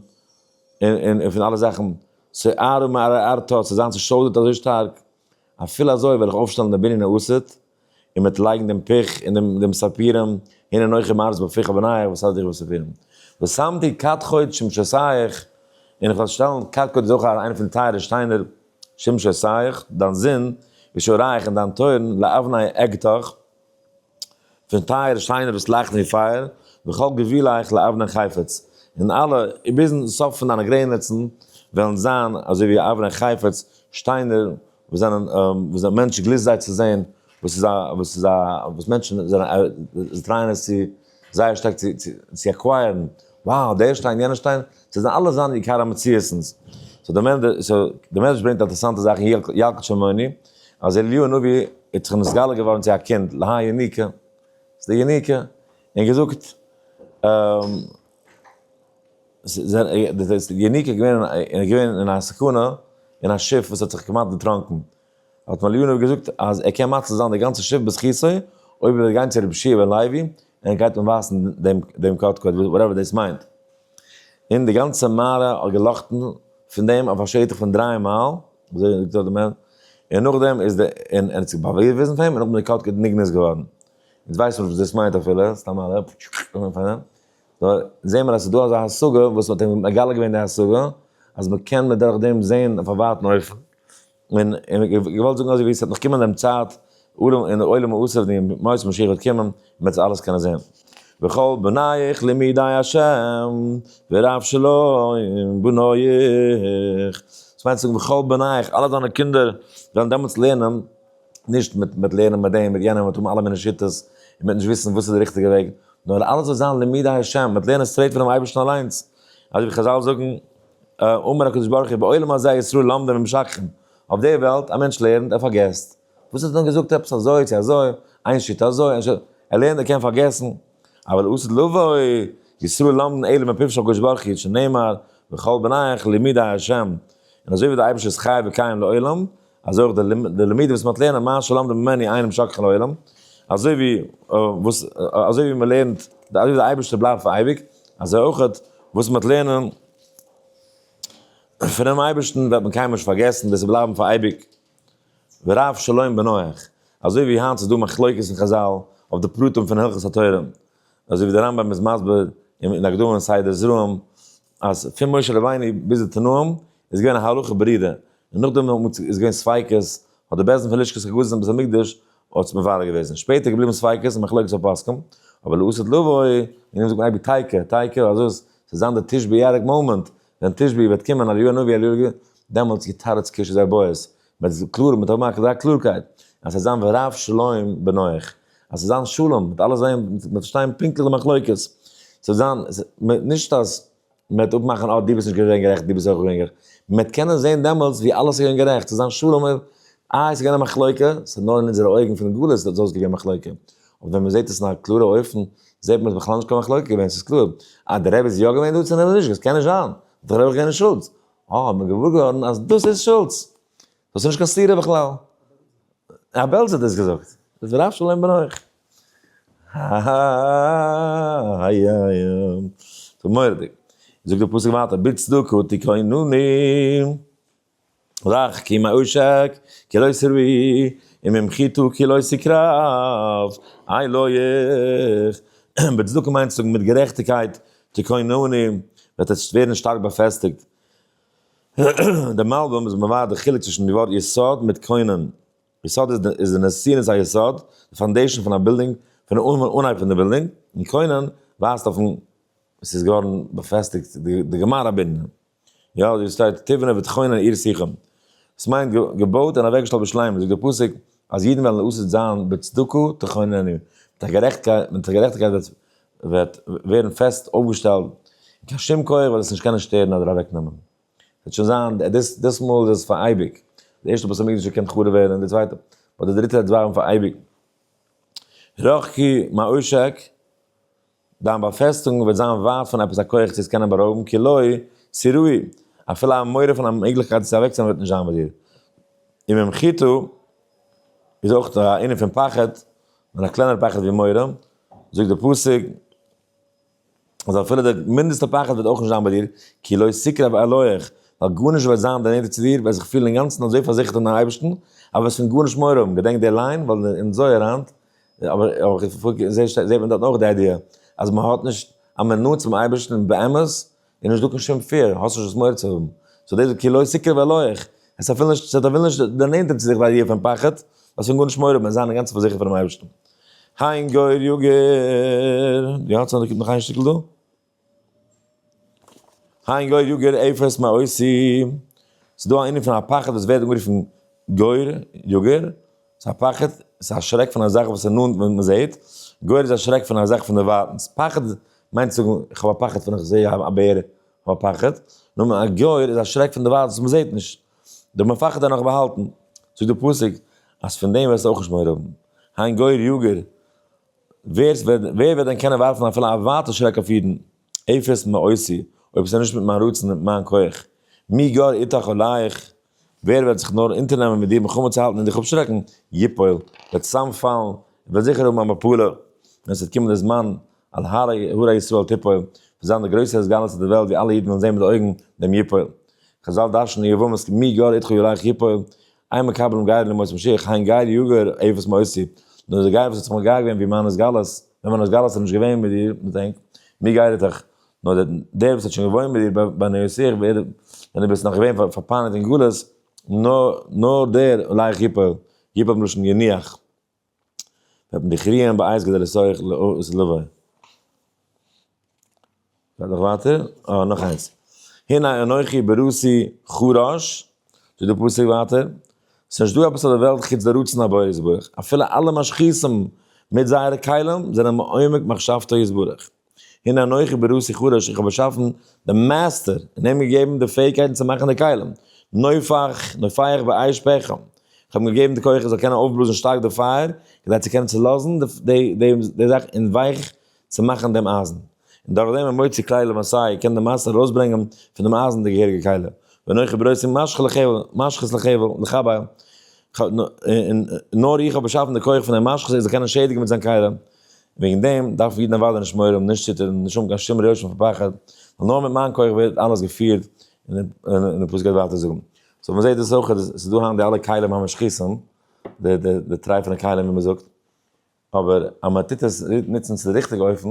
און פון אלע זאכן, שערה מערערתה, עס וועט זיין צעשוידערט אזוי שטארק, אפילו אזוי וועל איך אויפשטעלן די בנין העתיד, און מ'וועט לייגן דעם פיך און דעם סאפירים, הנה אנכי מרביץ בפיך אבניך ושמתי דיך בספירים. ושמתי קדחת שמשותיך, און איך וועל שטעלן, קדקוד איז אויך איינע פון די טייערע שטיינער, שמשותיך, דיין זון, ושעריך און דיין טויערן, לאבני אקדח, פון טייערע שטיינער וואס לייכטן ווי פייער, וכל גבולך לאבני חפץ, און אלע, ביזן סוף פון דיינע גרעניצן, וועלן זיין אזוי ווי אבני חפץ, שטיינער וואס זענען וואס א מענטש גליסט זיי צו זען, וואס איז א וואס איז א וואס מענטשן זענען זיי try ען עס צו זייער שטארק צו צו acquire ן, wow דער שטיין יענער שטיין, זיי זענען אלע זיינע עיקר המציאות'ן. so דער מענ so דער מדרש ברענגט א אינטערעסאנטע זאך אין ילקוט שמעוני, אז אליהו הנביא איז זיך נתגלה געווארן צו א קינד להאי ינוקא, ס'איז די ינוקא, און געזאגט די ינוקא איז געווען אין א סכנה אין א שיף וואס האט זיך כמעט דערטראנקען. האט אים אליהו הנביא געזאגט אז ער קען מציל זיין די גאנצע שיף בזכותו אויב ער וועט גיין צו רבי יהושע בן לוי און ער גייט אים ווייזן דעם קודקוד whatever דאס מיינט. און די גאנצע מערה האט געלאכטן פון דעם אויף א שטח פון 3 מייל, אזוי זאגט דארט די מענ, און נאכדעם איז די, און ער האט זיך באוויזן פאר אים, און נאכדעם איז די קודקוד נגנז געווארן. אונז ווייסן נישט וואס דאס מיינט אפילו, סתם א זעהן מיר אז ס'איז דא אזא השגה וואס מ'האט אים מגלה געווען די השגה, אז מ'קען מיט דורך דעם זעהן אויף א ווייטן אופן. און געוואלט זאגן אזוי ווי ס'וועט נאך קומען דעם צייט, און די עולם העשור די ימות משיח וועט קומען, און מ'וועט עס אלעס קענען זעהן. וכל בנייך לימודי השם, ורב שלום בנייך. דאס מיינט צו זאגן וכל בנייך, אלע דיינע קינדער וועלן דעמאלטס לערנען, נישט מיט מיט לערנען מיט דעם מיט יענעם, מ'וועט האבן אלע מיני שיטות, און מ'וועט נישט וויסן וואס איז די ריכטיגע וועג, נאר אלעס וועט זיין לימודי השם, מ'וועט לערנען straight פונעם אייבערשטן אליינס, אזוי ווי חזל זאגן, אמר הקדוש ברוך הוא בעולם הזה ישראל לומדים ומשכחין, אויף די וועלט א מענטש לערנט ער פארגעסט, וואס האט ער דען געזאגט עפעס אזוי צו אזוי, איין שיטה אזוי, איין שיטה, ער לערנט ער קען פארגעסן, אבל לעתיד לבוא, ישראל לומדין אלא מפיו של הקדוש ברוך הוא שנאמר וכל בנייך לימודי השם, און אזוי ווי דער אייבערשטער איז חי וקיים לעולם, אזוי אויך די לימודים וואס מען האט לערנען מה שלמדו ממני אינם שוכחין לעולם, אזוי ווי וואס אזוי ווי מען לערנט, אזוי ווי דער אייבערשטער בלייבט פאר אייביג, אזוי אויך וואס מען וועט לערנען פונעם אייבערשטן וועט מען קיינמאל נישט פארגעסן, דאס וועט בלייבן פאר אייביג. ורב שלום בנוח, אזוי ווי היינט איז דא מחלוקת אין חזל אויף די פרטים פון הלכות התורה, אזוי ווי דער רמב ם איז מסביר אין הקדמה אין סדר זרעים, אז פון משה רבינו ביז די תנאים איז געווען א הלכה ברורה, און נאכדעם איז געווען ספיקות, האט די בית דין פון לשכת הגזית אין בית המקדש האט עס מברר געוועזן, שפעטער געבליבן ספיקות און מחלוקת הפוסקים, אבער לעתיד לבוא, אין דעם זאגט מען אייביג תיקו, תיקו, אזוי איז, ס'זאל זיין די תשבי ירק moment, ווען תשבי וועט קומען אליהו הנביא אליהו הנביא, דעמאלטס יתרץ קושיות ובעיות, מ'וועט קלאר, מ'וועט האבן אזא קלארקייט, אז ס'זאל זיין ורב שלום בנוח, אז ס'זאל זיין שלום, מ'וועט אלע זען, מ'וועט פארשטיין פונקטליך די מחלוקת, ס'זאל זיין, נישט אז מ'וועט אפמאכן אה דו ביסט נישט געווען גערעכט, דו ביסט אויך געווען גערעכט, מ'וועט קענען זען דעמאלטס ווי אלעס איז געווען גערעכט, ס'זאל זיין שלום, איי ס'איז געווען א מחלוקה, ס'איז נאר אין אונזערע אויגן פון גלות איז דאס געווען מחלוקה, אבער ווען מ'זעט עס אין א קלארע אופן, זעט מען עס בכלל נישט קיין מחלוקה געווען, ס'איז קלאר אז דער רבי איז יא געווען דא צו נישט, עס קען נישט זיין, דער רבי איז געווען אין שולץ, אה, האט מען געוואר געווארן אז דאס איז שולץ, דאס איז נישט קיין סתירה בכלל. א בעלזער האט דאס געזאגט, דאס איז רב שלום בנוח. ס'איז מורא'דיג. זאגט דער פסוק ווייטער, בצדקה תכונני, רך כי מעושק, כי לא תראי, וממחיתו כי לא תקרב, אלהיך. בצדקה מיינט צו זאגן מיט גערעכטיגקייט, תכונני, וועט עס ווערן שטארק באפעסטיגט. דער מלבים איז מבאר די חילוק צווישן די ווארט יסוד מיט כונן. יסוד איז די נתינת היסוד, די foundation פון א בילדינג, פון אנהייב פון די בילדינג, און כונן ווייזט אויפן עס איז געווארן באפעסטיגט די גמר הבנין. יא, ווי שטייט תבנה ותכונן עיר סיחון. עס מיינט געבויט און אוועקגעשטעלט בשלימות, זאגט דער פסוק אז אידן וועלן לעתיד זיין בצדקה תכוננו, מיט א גערעכטקייט מיט א גערעכטיגקייט וועט וועט ווערן פעסט אויפגעשטעלט, און קיין שום כח וועט עס נישט קענען שטערן אדער אוועקנעמען. וועט שוין זיין, דאס דאס מאל איז עס פאר אייביג. די ערשטע בית המקדש קען חרוב ווערן און די צווייטע, but די דריטע וועט ווערן פאר אייביג. רחקי מעושק, דיין באפעסטונג וועט זיין ווייט פון עפעס א כח צו עס קענען בארויבן, כי לא תראי, אפילו א מורא פון א מעגליכקייט עס אוועקצונעמען וועט נישט זיין ביי דיר. וממחיתו איז אויך א ענין פון פחד, נאר א קלענערע פחד ווי מורא, זאגט דער פסוק, אז אפילו די מינדעסטע פחד וועט אויך נישט זיין ביי דיר, כי לא תקרב אלהיך, ווייל גארנישט וועט זיין דערנענטער צו דיר, וועסט זיך פילן אינגאנצן אזוי פארזיכערט אין דיין אייבערשטן, אז וועסט פון גארנישט מורא האבן, געדענק די line, ווייל אין זוהר היינט, אבער זעט מען דארט אויך די idea, אז מען האט נישט, אז מען נאנט צום אייבערשטן באמת, איז נישט דא קיין שום fear, האסט נישט וואס מורא צו האבן, so דאס איז כי לא תקרב אלהיך, עס אפילו נישט, עס אפילו נישט דערנענטערט צו זיך די idea פון פחד, וועסט פון גארנישט מורא האבן, און זיין אינגאנצן פארזיכערט פונעם אייבערשטן. הן גור יגור, יא, ס'קומט נאך איין שטיקל דא. הן גור יגור אפס מעושי, ס'איז דא א ענין פון א פחד וואס ווערט אנגערופן גור יגור, ס'איז א פחד, ס'איז א שרעק פון א זאך וואס איז נאנט ווען מ'זעט, גור איז א שרעק פון א זאך פון דערווייטנס, פחד מיינט צו זאגן איך האב א פחד פון איך זע א בער, איך האב א פחד, נו א גור איז א שרעק פון דערווייטנס וואס מ'זעט נישט, דער מפחד איז נאך באהאלטן, זאגט דער פסוק אז פון דעם וועסטו אויך נישט מורא האבן, הן גור יגור. ווער וועט דען קענען ווארפן אפילו א ווייטע שרעק אויף אידן, אפס מעושי, אויב עס איז נישט מיט מיין רצון און מיט מיין כח? מי גר איתך עליך? ווער וועט זיך נאר אונטערנעמען מיט דיר מלחמה צו האלטן און דיך אפשרעקן, יפול, וועט צוזאמפאלן, און וועט זיכער האבן א מפלה, ווען עס וועט קומען דער זמן, על הרי ישראל תפול, וועט זיין די גרויסע התגלות אויף די וועלט ווי אלע אידן וועלן זען מיט די אויגן דעם יפול. חזל דרש'נען יבמות מי גר איתך יולך יפול, אין מקבלים גרים לימות משיח, הן גר יגר אפס מאותי, נאר דער גר וואס האט זיך מגייר געווען ווי מיין התגלות, ווען מיין התגלות איז נישט געווען מיט דיר, מיט ענק, מי גר איתך, נאר דער וואס האט שוין געוואוינט מיט דיר ביי נעוסיך, ווען דו ביסט נאך געווען פארפאנעט אין גלות, נאר דער עלייך יפול, יפול מלשון ינוח, וועט מען דיך ריען בעת גדול לסוח לבו. גייט נאך ווייטער, אה נאך איינס. הנה אנכי בראתי חרש, זאגט דער פסוק ווייטער, ס'איז נישט דא עפעס אויף דער וועלט חוץ דער רצון הבורא יתברך, אפילו אלע משחיתים מיט זייערע כלים זענען מעומק מחשבתו יתברך. הנה אנכי בראתי חרש, איך האב באשאפן דעם master און אים געגעבן די פעאיגקייטן צו מאכן די כלים, נופח, נופח באש פחם, איך האב אים געגעבן די כח ער זאל קענען אויפבלאזן שטארק די פייער, כדי צו קענען צולאזן די זאך און ווייך צו מאכן דעם אייזן, און דורך דעם המוציא כלי למשאי, קען דער master ארויסברענגען פון דעם אייזן די געהעריגע כלי, ואנכי בראתי משחית לחבל, משחית לחבל, לחבל, און נאר איך האב באשאפן די כח פון דעם משחית ער זאל קענען שעדיגן מיט זיין כלי. וועגן דעם דארפן אידן אוודאי נישט מורא האבן, נישט ציטערן, נישט האבן קיין שום רושם פון פחד, ווייל נאר מיט מיין כח ווערט אלעס געפירט, און די פסוק גייט ווייטער זאגן. so מ'זעט דאס אויך, עס איז דא היינט די אלע כלים המשחיתים, די די די טרייפענע כלים ווי מ'זאגט, אבער אז מ'טוט עס נוצן צו די ריכטיגע אופן,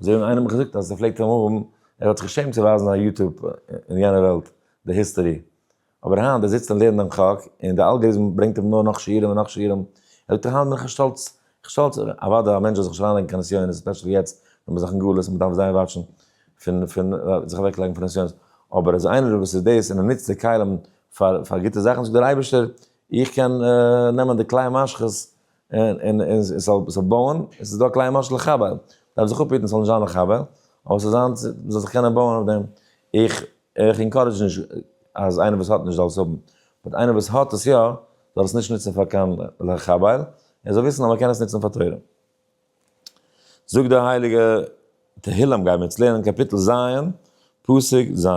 אזוי ווי איינער האט מיך געזאגט אז ער פלעגט אמאל האבן, ער האט זיך געשעמט צו ווייזן א YouTube אין יענע וועלט, די history, אבער היינט ער זיצט און לערנט דעם חק, און די algorithm ברענגט אים נאר נאך שיעורים און נאך שיעורים, ער זאגט היינט בין איך שטאלץ, שטאלץ, אוודאי א מענטש זאל זיך נישט אריינלייגן קיין נסיונות, especially יעצט ווען מ'איז זיך אין גלות און מ'דארף זייער watch ן פון פון זיך אוועקלייגן פון נסיונות, אבער אז איינער וואס איז דאס און ער נוצט די כלים פאר פאר גוטע זאכן, זאגט דער אייבערשטער, איך קען נעמען די כלי משחית און און ס'זאל בויען, עס איז דא א כלי משחית לחבל, מ'דארף זיך אפהיטן ס'זאל נישט זיין לחבל, אבער ס'זאל זיין, מ'זאל זיך קענען בויען אויף דעם, איך איך encourage נישט אז איינער וואס האט נישט זאל עס האבן, but איינער וואס האט עס יא, זאל עס נישט נוצן פאר קיין לחבל, ער זאל וויסן אז מען קען עס נוצן פאר תורה. זאגט דער הייליגע תהילים, גייען מיר יעצט לערנען קאפיטל ז', פסוק ז'.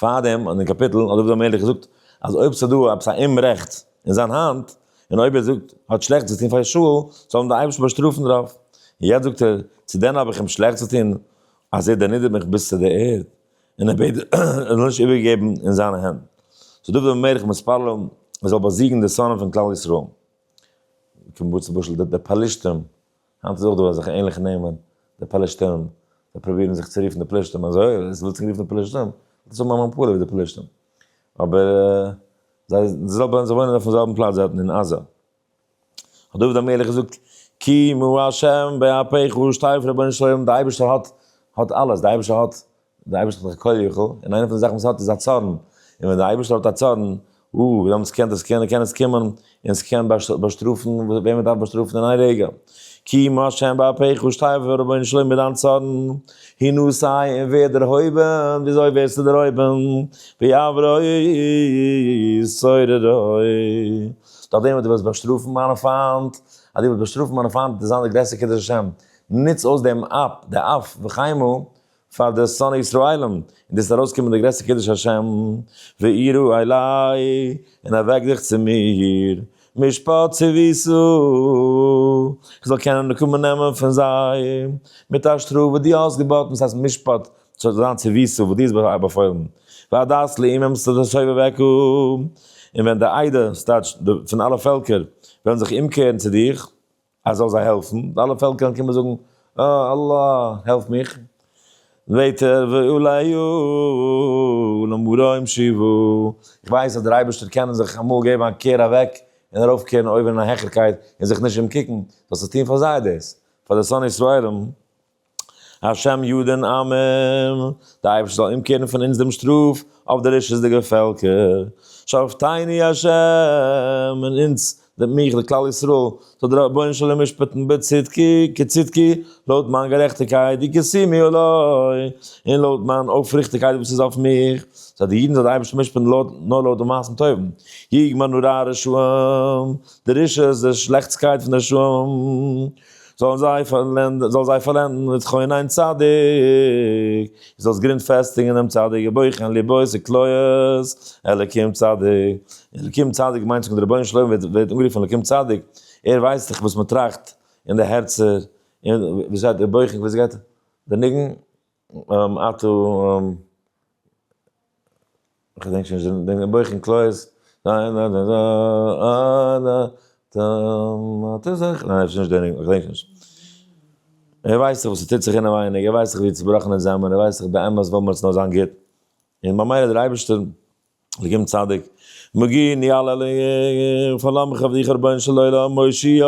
פארדעם אין קאפיטל האט דוד המלך געזאגט אז אויב ס'איז דא עפעס א אומרעכט אין זיין האנט, און אויב ער זאגט האט שלעכטס געטון פאר שאול, זאל אים דער אייבערשטער באשטראפן דערויף. און יעצט זאגט ער, צו דען האב איך אים שלעכטס געטון אז ער דערנידערט מיך ביז צו דער ערד, און ער בעט ער זאל נישט איבערגעבן אין זיינע הענט. so דוד המלך מתפלל ער זאל באזיגן די שונאים פון כלל ישראל, כמו למשל די פלשתים, היינט איז אויך דא אזעלכע ענליכע נעמען, די פלשתים, זיי פרובירן זיך צו רופן די פלשתים אזוי, עס ווילט זיך רופן די פלשתים, דאס האבן א מפלה ווי די פלשתים, אבער זיי זעלבע זיי וואוינען אויפן זעלבן פלאץ דארטן אין עזה. האט דוד המלך געזאגט, כי מה ה' באפיך שטייף רבונו של עולם, די אייבערשטער האט האט אלעס, די אייבערשטער האט דער אייבערשטער האט דאך כל יכול, און איינע פון די זאכן וואס ער האט איז א צארן, און ווען דער אייבערשטער האט א צארן, או, דעמאלטס קען דאס קען קען עס קומען, און עס קען באשטראפן וועם מען דארף באשטראפן אין איין רגע. כי מה ה' באפיך שטייף רבונו של עולם מיט דיין צארן, הנשא און ווער דערהויבן, וויאזוי ווערסטו דערהויבן? ויעברו צוררי. דורך דעם וואס דו וועסט באשטראפן מיינע פיינט, אז דו וועסט באשטראפן מיינע פיינט וועט זיין דער גרעסטער קידוש השם, נוץ אויס דעם אפ, די אף וחמה, פאר די שונאי ישראלים, און דאס איז ארויסקומען די גרעסטע קידוש השם, ואירו אלי, און ערוועק דיך צו מיר, משפט צויתו, איך זאל קענען נקמה נעמען פון זיי, מיט א שטראף וואס דו האסט געבאטן, דאס הייסט משפט זאל זיין צויתו וואס דו האסט באפוילן, ועדת לאומים תסובבך, און ווען די עדה, ס'טייטש פון אלע פעלקער, וועלן זיך אומקערן צו דיך, אז זאל זיי העלפן, די אלע פעלקער קומען זאגן, אה, אללה, העלף מיך. בעט ער, ואולי למרום שיבו. איך ווייס אז דער אייבערשטער קען זיך אמאל געבן א קער אוועק און ארויפקערן אויבן אין א העכערקייט און זיך נישט אומקוקן, זאלסט עס טון פאר זיי דאס, פאר די שונאי ישראלים. השם ידין עמים, דער אייבערשטער זאל אומקערן פון אונז דעם שטראף אויף די רשעות'דיגע פעלקער. שופטינו השם, און אונז, די מיך, די כלל ישראל, זאל דער רבונו של עולם משפט'ן בצדקי, כצדקי, לויט מיין גערעכטיגקייט, וכסימי עלי, און לויט מיין אויפריכטיגקייט וואס איז אויף מיך, זאל די אידן זאל דער אייבערשטער משפט'ן לויט, נאר לויט די מעשים טובים. יגמר נורא הרשעים, די רשעות, די שלעכטסקייט פון די רשעים. זאלן זיי פארלענדן, זאל זיי פארלענדן מיט חונן צדיק, זאלסט גרינד פעסטיגן דעם צדיק, ובוחן לבות וכליות, אלקים צדיק, אלקים צדיק מיינט זיך דער רבונו של עולם ווערט אנגערופן אלקים צדיק, ער ווייסט דאך וואס מען טראכט אין די הערצער, און ווי שטייט ובוחן, ווי גייט דער ניגון? אתה, כ'געדענק שוין נישט די ניגון, בוחן כליות, ניין אפשר נישט די ניגון, כ'געדענק נישט. ער ווייסט דאך וואס ס'טוט זיך אינעווייניג, ער ווייסט דאך ווי צובראכן אונז זעמער, ער ווייסט דאך באמת וויל מיר עס נאר זיין גוט, און ממילא דער אייבערשטער אלקים צדיק, מגיני על אליך, פארלאמך אויף דיך רבונו של עולם, מושיע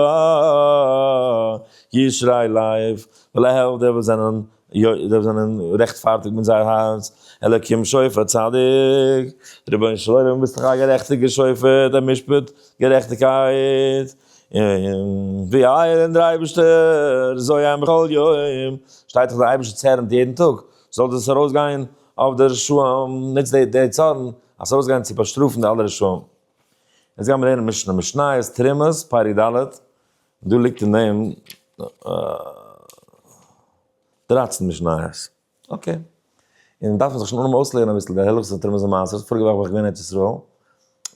ישרי לב, ווייל ער העלפט די וואס זענען די וואס זענען רעכטפארטיג מיט זייער הארץ, אלקים שופט צדיק, רבונו של עולם ביסט דאך א גערעכטיגער שופט, א משפט גערעכטיגקייט, און ווי אייער און דער אייבערשטער זועם בכל יום, שטייט דאך דער אייבערשטער צערנט יעדן טאג, זאל דאס ארויסגיין אויף די רשעים, נוצט די צארן אז ארויסגיין צו באשטראפן די אלע רשעים. יעצט גיימיר לערנען משנה, משניות תרומות, פרק ד', דא ליגט אין דעם 13 משניות. okay. און דארף מען זיך שוין אנהויבן אויסלערנען אביסל די הלכות פון תרומות ומעשרות, פאריגע וואך בין איך געווען אין ארץ ישראל,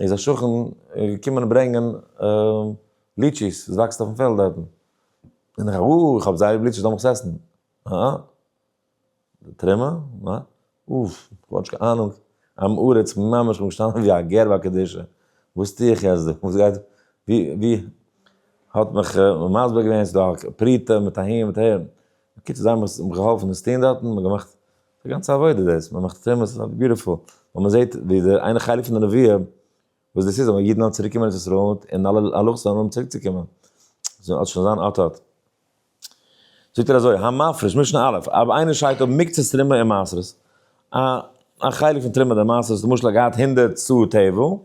איז א שכן געקומען ברענגען lychees, עס וואקסט אויפן פעלד דארטן. און איך, אה, איך האב זייער ליב lychees, לאמיך עס עסן. אה? תרומה? מה? אוף, כ'האב נישט קיין אהנונג, עם הארץ ממש, כ'בין געשטאנען ווי א גר בקדושה, וואס טו איך יעצט דא, וואס גייט, ווי, ווי, האט מיך מסביר געווען ס'איז דא א פרוטה מיט אהין מיט אהער, בקיצור זיי האבן מיך געהאלפן דאס טון דארטן, מ'האט געמאכט א גאנצע עבודה דאס, מ'מאכט תרומות, ס'איז beautiful, ווייל מ'זעט ווי די איינע חלק פון די נבואה, וואס דאס איז אז אידן וועלן צוריק קומען ארץ ישראל און אלע הלכות וועלן אנהויבן צוריק צו קומען, ס'וועט שוין זיין אט אט. זאגט ער אזוי, המפריש, משנה א', אויב איינער שיידט אפ מקצת תרומה און מעשרות, א א חלק פון תרומה אדער מעשרות, למשל ער האט געהאט 100 סאה טבל, און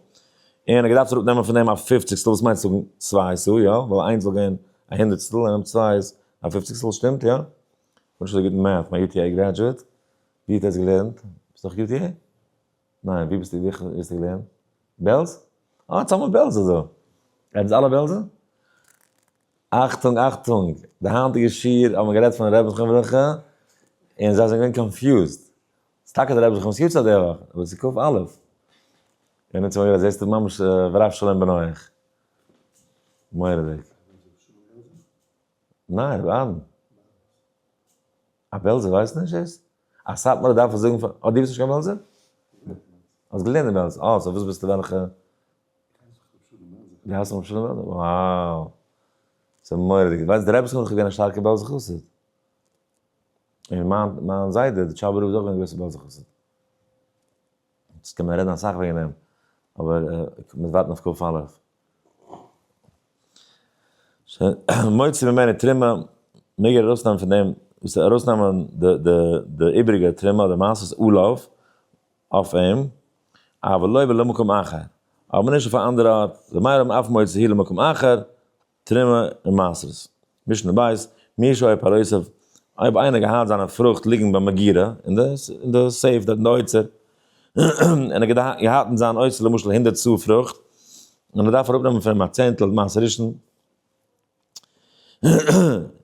ער האט געדארפט אראפ נעמען פון דעם א פופציגסטל, וואס מיינט זאגן 2 סאה, יא? ווייל איינס זאל גיין א הונדערטסטל און נעמט צוויי איז א פופציגסטל, שטימט יא? כ'בין נישט אזוי גוט אין math, מיין UTA graduate, ווי האט ער עס געלערנט? ביסט אויך UTA? ניין, ווי ביסטו, ווי האסטו געלערנט? בעלז? אה, צאמער בעלזער דא. עטס אלע בעלזער? אכטונג אכטונג, די היינטיגע שיעור האט מען גערעדט פון רבי זכרונו לברכה, און זיי זענען געווען confused. ס'איז טאקע די רבי זכרונו יארצייט די וואך, אבער ס'איז כ"א. און אונז האבן גערעדט, זעסטו ממש ורב שלום בנוח. מורא'דיג. ניין, רבי אהרן. א בעלזער ווייסט נישט דאס? א סאטמארער דארף עס זאגן פאר, אה דו ביסט נישט קיין בעלזער? האסט געלערנט אין בעלז, אה so וואס ביסטו וועלכע? דו האסט נאך שלום בעלזער? wow! ס'איז מורא'דיג, ווייסט די רבי איז נאך געווען א שטארקע בעלזער חסיד. און מיין מיין זיידע די טשאבער רב איז אויך געווען א גרויסע בעלזער חסיד. יעצט קען מען רעדן אסאך וועגן דעם, אבער מיר ווארטן אויף כ"א. מוציא ממנו תרומה, מעג ער ארויסנעמען פון דעם, וואס איז ארויסנעמען די איבעריגע תרומה אדער מעשרות עליו, אויף אים, אבל לא למקום אחר, אבער נישט אויף א אנדערע ארט, ר' מאיר אף מוציא הוא למקום אחר, תרומה און מעשרות. משנה בית, מי שהיה פירותיו, אויב איינער געהאט זיינע פרוכט ליגן ביי מגירה, אין די safe דארט אין די אוצר, און ער האט געהאט אין זיין אוצר למשל 100 סאה פרוכט, און ער דארף אראפנעמען פון אים א צענטל מעשר ראשון,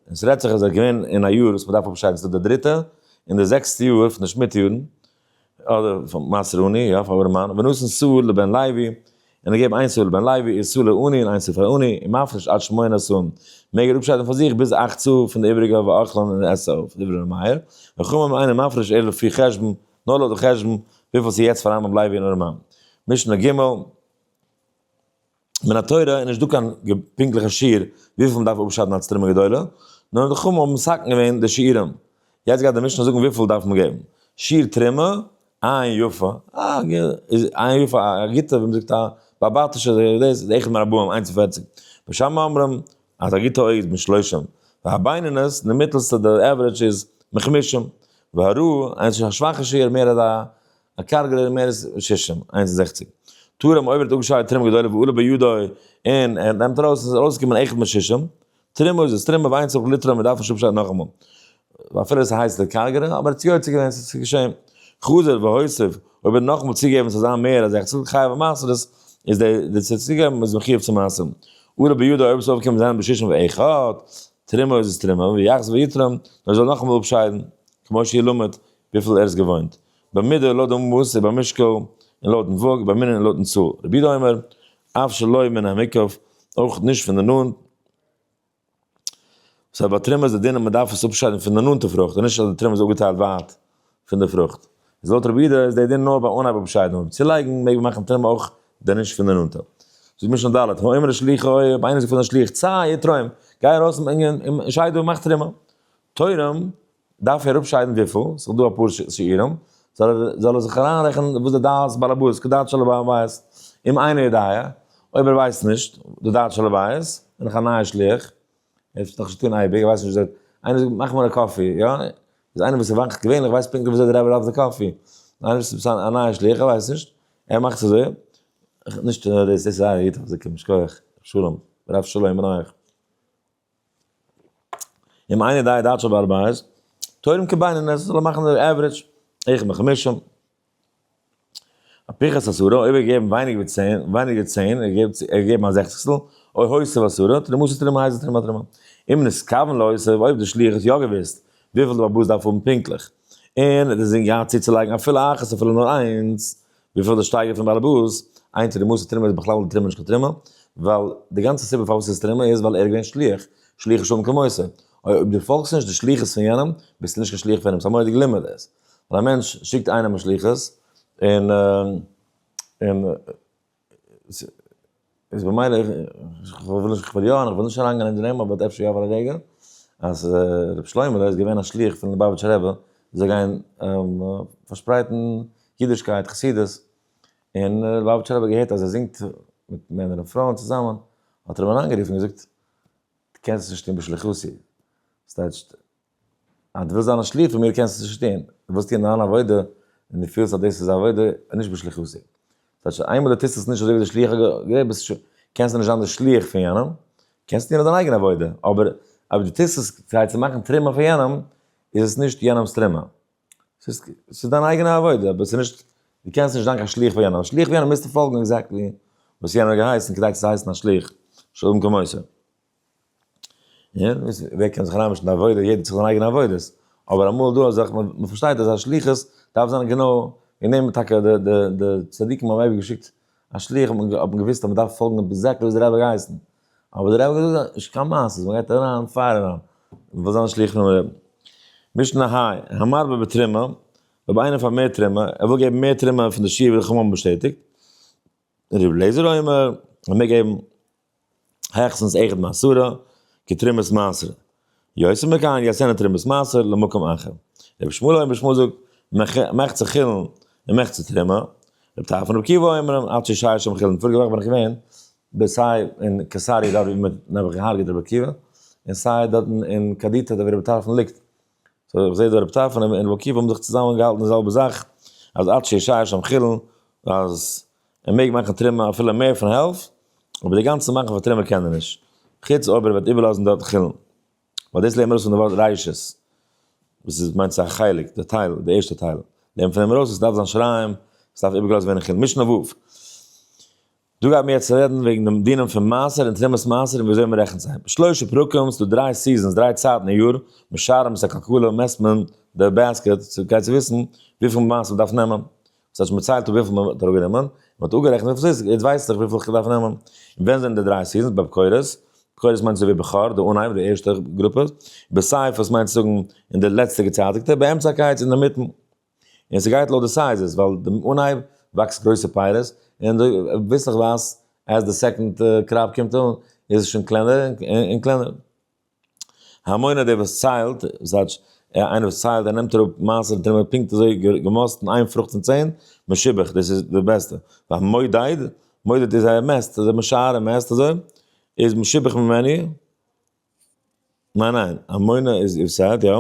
און ס'רעדט זיך אז ער איז געווען אין א יאר וואס מ'דארף אפשיידן, ס'איז דא די דריטע און די זעקסטע יאר פון די שמיטה יארן, אדער פון מעשר עני, יא, פאר ארעמאן, ונתן סאה לבן לוי, און ער געבן איין סאה לבן לוי, און סאה לעני, און איין סאה פאר עני, און מפריש עד שמונה סאים, מעג ער אפשיידן פאר זיך ביז 8 סאה פון די איבעריגע ואוכלן און עסט אויף, דברי ר' מאיר, וחכמים אינם מפריש אלא לפי חשבון, נאר לויט די חשבון, וויפיל ס'איז יעצט פארהאן ביים לוי און ארעמאן. משנה ג'. מן התורה איז נישט דא קיין פונקטליכע שיעור וויפיל מען דארף אפשיידן אלס תרומה גדולה, נאר די חכמים האבן מתקן געווען די שיעורים. יעצט גייט די משנה זאגן וויפיל דארף מען געבן. שיעור תרומה, עין יפה, איז עין יפה א גוטע, ווי מען זאגט א באבאטישע, דאס איז אחד מארבעים, 1 און 40. בית שמאי אומרים אז א גוטע אויג איז משלושים. והבינונית, די מיטלסטע, די average איז מחמישים. והרעה, איינס איז א שוואכע שיעור, מער אזא א קארגערער מער איז שישים, 61. תרם אויב ער האט אפגעשיידט תרומה גדולה ועלה בידו און ער נעמט ארויס און עס איז ארויסגעקומען אחד משישים, תרומה איז עס תרומה ואין צריך לתרום מען דארף נישט אפשיידן נאכאמאל. אפילו עס הייסט די קארגערע אבער ער האט יוצא געווען עס איז געשען. חזר והוסיף אויב ער האט נאכאמאל צוגעגעבן ס'זאל זיין מער א זעכציגסטל חייב במעשרות איז די די צוגעגעבן איז מחויב צו מעשר. עלה בידו אויב עס איז אויפגעקומען זיין בשישים ואחד. תרומה איז עס תרומה, ויחזור ויתרום, נאר ער זאל נאכאמאל אפשיידן, כמו שילמד, וויפיל ער איז געוואוינט. במידה לויט די מאס, ובמשקל, און לויטן וואג, במנין און לויטן צאל. רבי יהודה אומר, אף שלא מן המוקף, אויך נישט פון די נאנט. so ביי תרומה איז די דין אז מען דארף עס אפשיידן פון די נאנטע פרוכט, און נישט אז די תרומה איז אפגעטיילט ווייט פון די פרוכט. איז לויט רבי יהודה איז די דין נאר ביי אנהייב אפשיידן, אבער צולייגן מעג מען מאכן תרומה אויך די נישט פון די נאנטע. זאגט משנה ד', האומר לשליחו, אויב איינער זאגט פאר זיין שליח, צא ותרום, גיי ארויס און שייד און מאך תרומה. תורם, דארף ער אפשיידן וויפיל, ס'איז דא אפאר שיעורים, זאל ער זיך אריינרעכענען וואס די דעת בעל הבית, כדעת של בעל הבית, אם אינו יודע, אויב ער ווייסט נישט די דעת של הבית, בין איך א נייע שליח, ער האט נאך נישט געטון אייביג, ער ווייסט נישט וויאזוי, איינער זאגט מאך מיר א coffee, יא? איז איינער וואס וואכט געווענליך ווייסט פונקטליך וויאזוי די רבי דארף די coffee, איינער וואס איז א נייע שליח ער ווייסט נישט, ער מאכט עס אזוי, נישט דאס איז זייער גוט, אזוי קומט שכוח, שלום, רב שלום בנייך. אם אינו יודע דעת של בעל הבית, תורם כבינונית, עס זאל ער מאכן די average, אחד מחמשים. הפוחת עשרה, אויב ער געגעבן ווייניגער ווי 10, ווייניגער 10, ער געבט, ער געגעבן א זעכציגסטל, או הוסיף עשרה, תרומתו תרומה הייסט תרומה תרומה. אם נתכוון להוסיף, אויב די שליח האט יא געוואוסט וויפיל די בעל הבית דארף האבן פונקטליך, און ער האט אינזין געהאט צוצולייגן אפילו אחת אפילו נאר איינס, וויפיל די שטייגער פון בעל הבית, אין תרומתו תרומה איז בכלל די תרומה נישט קיין תרומה, ווייל די גאנצע סיבה פארוואס ס'איז תרומה איז ווייל ער איז געווען שליח, שליח שלום כמותו. אויב דו פאלגסט נישט די שליחות פון יענעם, ביסטו נישט קיין שליח פון אים, ס'איז א מורא'דיגע לימוד דאס. ווייל א מענטש שיקט איינעם א שליחות, און און איז במילא, איך וויל נישט, איך וויל יא און איך וויל נישט אריינגיין אין דעם, אבער אפשר יא פאר א רגע, אז רבי שלמה'לע איז געווען א שליח פון ליובאוויטשער רבי, זאל גיין פארשפרייטן אידישקייט, חסידות, און ליובאוויטשער רבי האט געהערט אז ער זינגט מיט מענער און פרויען צוזאמען, האט ער אים אריינגערופן און געזאגט, דו קענסט עס נישט טון בשליחותי, ס'טייטש, אז דו ווילסט זיין א שליח פון מיר קענסטו עס נישט טון, דו ווילסט טון דיין עבודה און דו פילסט אז דאס איז עבודה, נישט בשליחותי. ס'טייטש, איינמאל דו טוסט עס נישט אזוי ווי דער שליח האט גערעדט, ביסטו שוין, קענסטו נישט זיין דער שליח פון יענעם, קענסט טון דיין אייגענע עבודה, אבער אויב דו טוסט עס כדי צו מאכן תרומה פאר יענעם, איז עס נישט יענעמ'ס תרומה. ס'איז דיין אייגענע עבודה, אבער ס'איז נישט, דו קענסט נישט זיין קיין שליח פאר יענעם. א שליח פאר יענעם מוזטו פאלגן exactly וואס יענער האט געהייסן כדי צו הייסן א שליח, שלום כמותו. ווער קען זיך אריינמישן אין די עבודה, יעדער האט זיך זיין אייגענע עבודות. אבער אמאל דא א זאך, מען פארשטייט אז א שליחות דארף זיין גענוי, און נעמען טאקע די צדיקים האבן אייביג געשיקט א שליח, האט מען געוואוסט אז מען דארף פאלגן exactly וואס דער רבי האט געהייסן. אבער דער רבי האט געזאגט, נישט קיין מעשה, מען גייט אריין, פייער אריין. מען וויל זיין א שליח פונעם רבי'ן. משנה ה', המרבה בתרומה, אויב איינער פארמערט תרומה, ער וויל געבן מער תרומה פון די שיעור ווי די חכמים האבן באשטעטיגט, רבי אליעזר אומר, ער מעג געבן העכסטנס אחד מעשרה, כתרומת מעשר. יותר מכאן יעשנה תרומת מעשר למקום אחר. רבי ישמעאל אומר, רבי ישמעאל זאגט, מחצה חולין ומחצה תרומה. רבי טרפון רבי עקיבא אומרים, עד שישאר שם חולין. פאריגע וואך בין איך געווען ביי סיי אין קיסריה דארט ווי מען האט נעבעך געהארגעט רבי עקיבא, און סיי דארטן אין קדיתא דארט ווי רבי טרפון ליגט. so איך זעה דא רבי טרפון און רבי עקיבא האבן זיך צוזאמען געהאלטן די זעלבע זאך, אז עד שישאר שם חולין, אז ער מעג מאכן תרומה אפילו מער פון העלפט, אבער די גאנצע מאכן פאר תרומה קען ער נישט, חוץ אויב ער וועט איבערלאזן דארט חולין. ווייל דאס לערנט מען ארויס פון די ווארט ראשית, וואס איז מיינט ס'איז א חלק, די טייל, די ערשטע טייל. לערנט פון דעם ארויס אז ס'דארף זיין שיריים, ס'דארף איבערגעלאזט ווערן חולין. משנה ו'. דא גייט מען יעצט רעדן וועגן דעם דינים פון מעשר און תרומת מעשר און וויאזוי מען רעכנט זיי. בשלושה פרקים, ס'דא דריי seasons, דריי צייטן אין יאר, משערים את הכלכלה, מעסט מען די basket, כדי צו וויסן וויפיל מעשר מען דארף נעמען. ס'הייסט מען ציילט אפ וויפיל מען האט אראפגענומען, מען האט אפגערעכנט וויפיל ס'איז, יעצט ווייס איך וויפיל איך דארף נעמען. און ווען זענען די דריי seasons? בבכורות, בכורות מיינט אזוי ווי בכור, די אנהייב, די ערשטע גרופע, בסייפות מיינט צו זאגן אין די לעצטע געצייטיגטע, באמצע הקיץ אינדערמיטן. און ס'גייט לויט די sizes, ווייל די אנהייב וואקסט גרויסע פירות, און ביסלעכווייז as די second crop קומט אן, איז עס שוין קלענער און קלענער. המונה דער וואס ציילט, זייט איינער וואס ציילט ער נעמט אראפ מעשר און תרומה פונקט אזוי געמאסטן איין פרוכט פון 10, משובח, דאס איז די בעסטע. והמודד, מודד איז ער מעסט, אזוי משער ער מעסט אזוי, איז משובח ממנו, ניין ניין, המונה איז איז יא,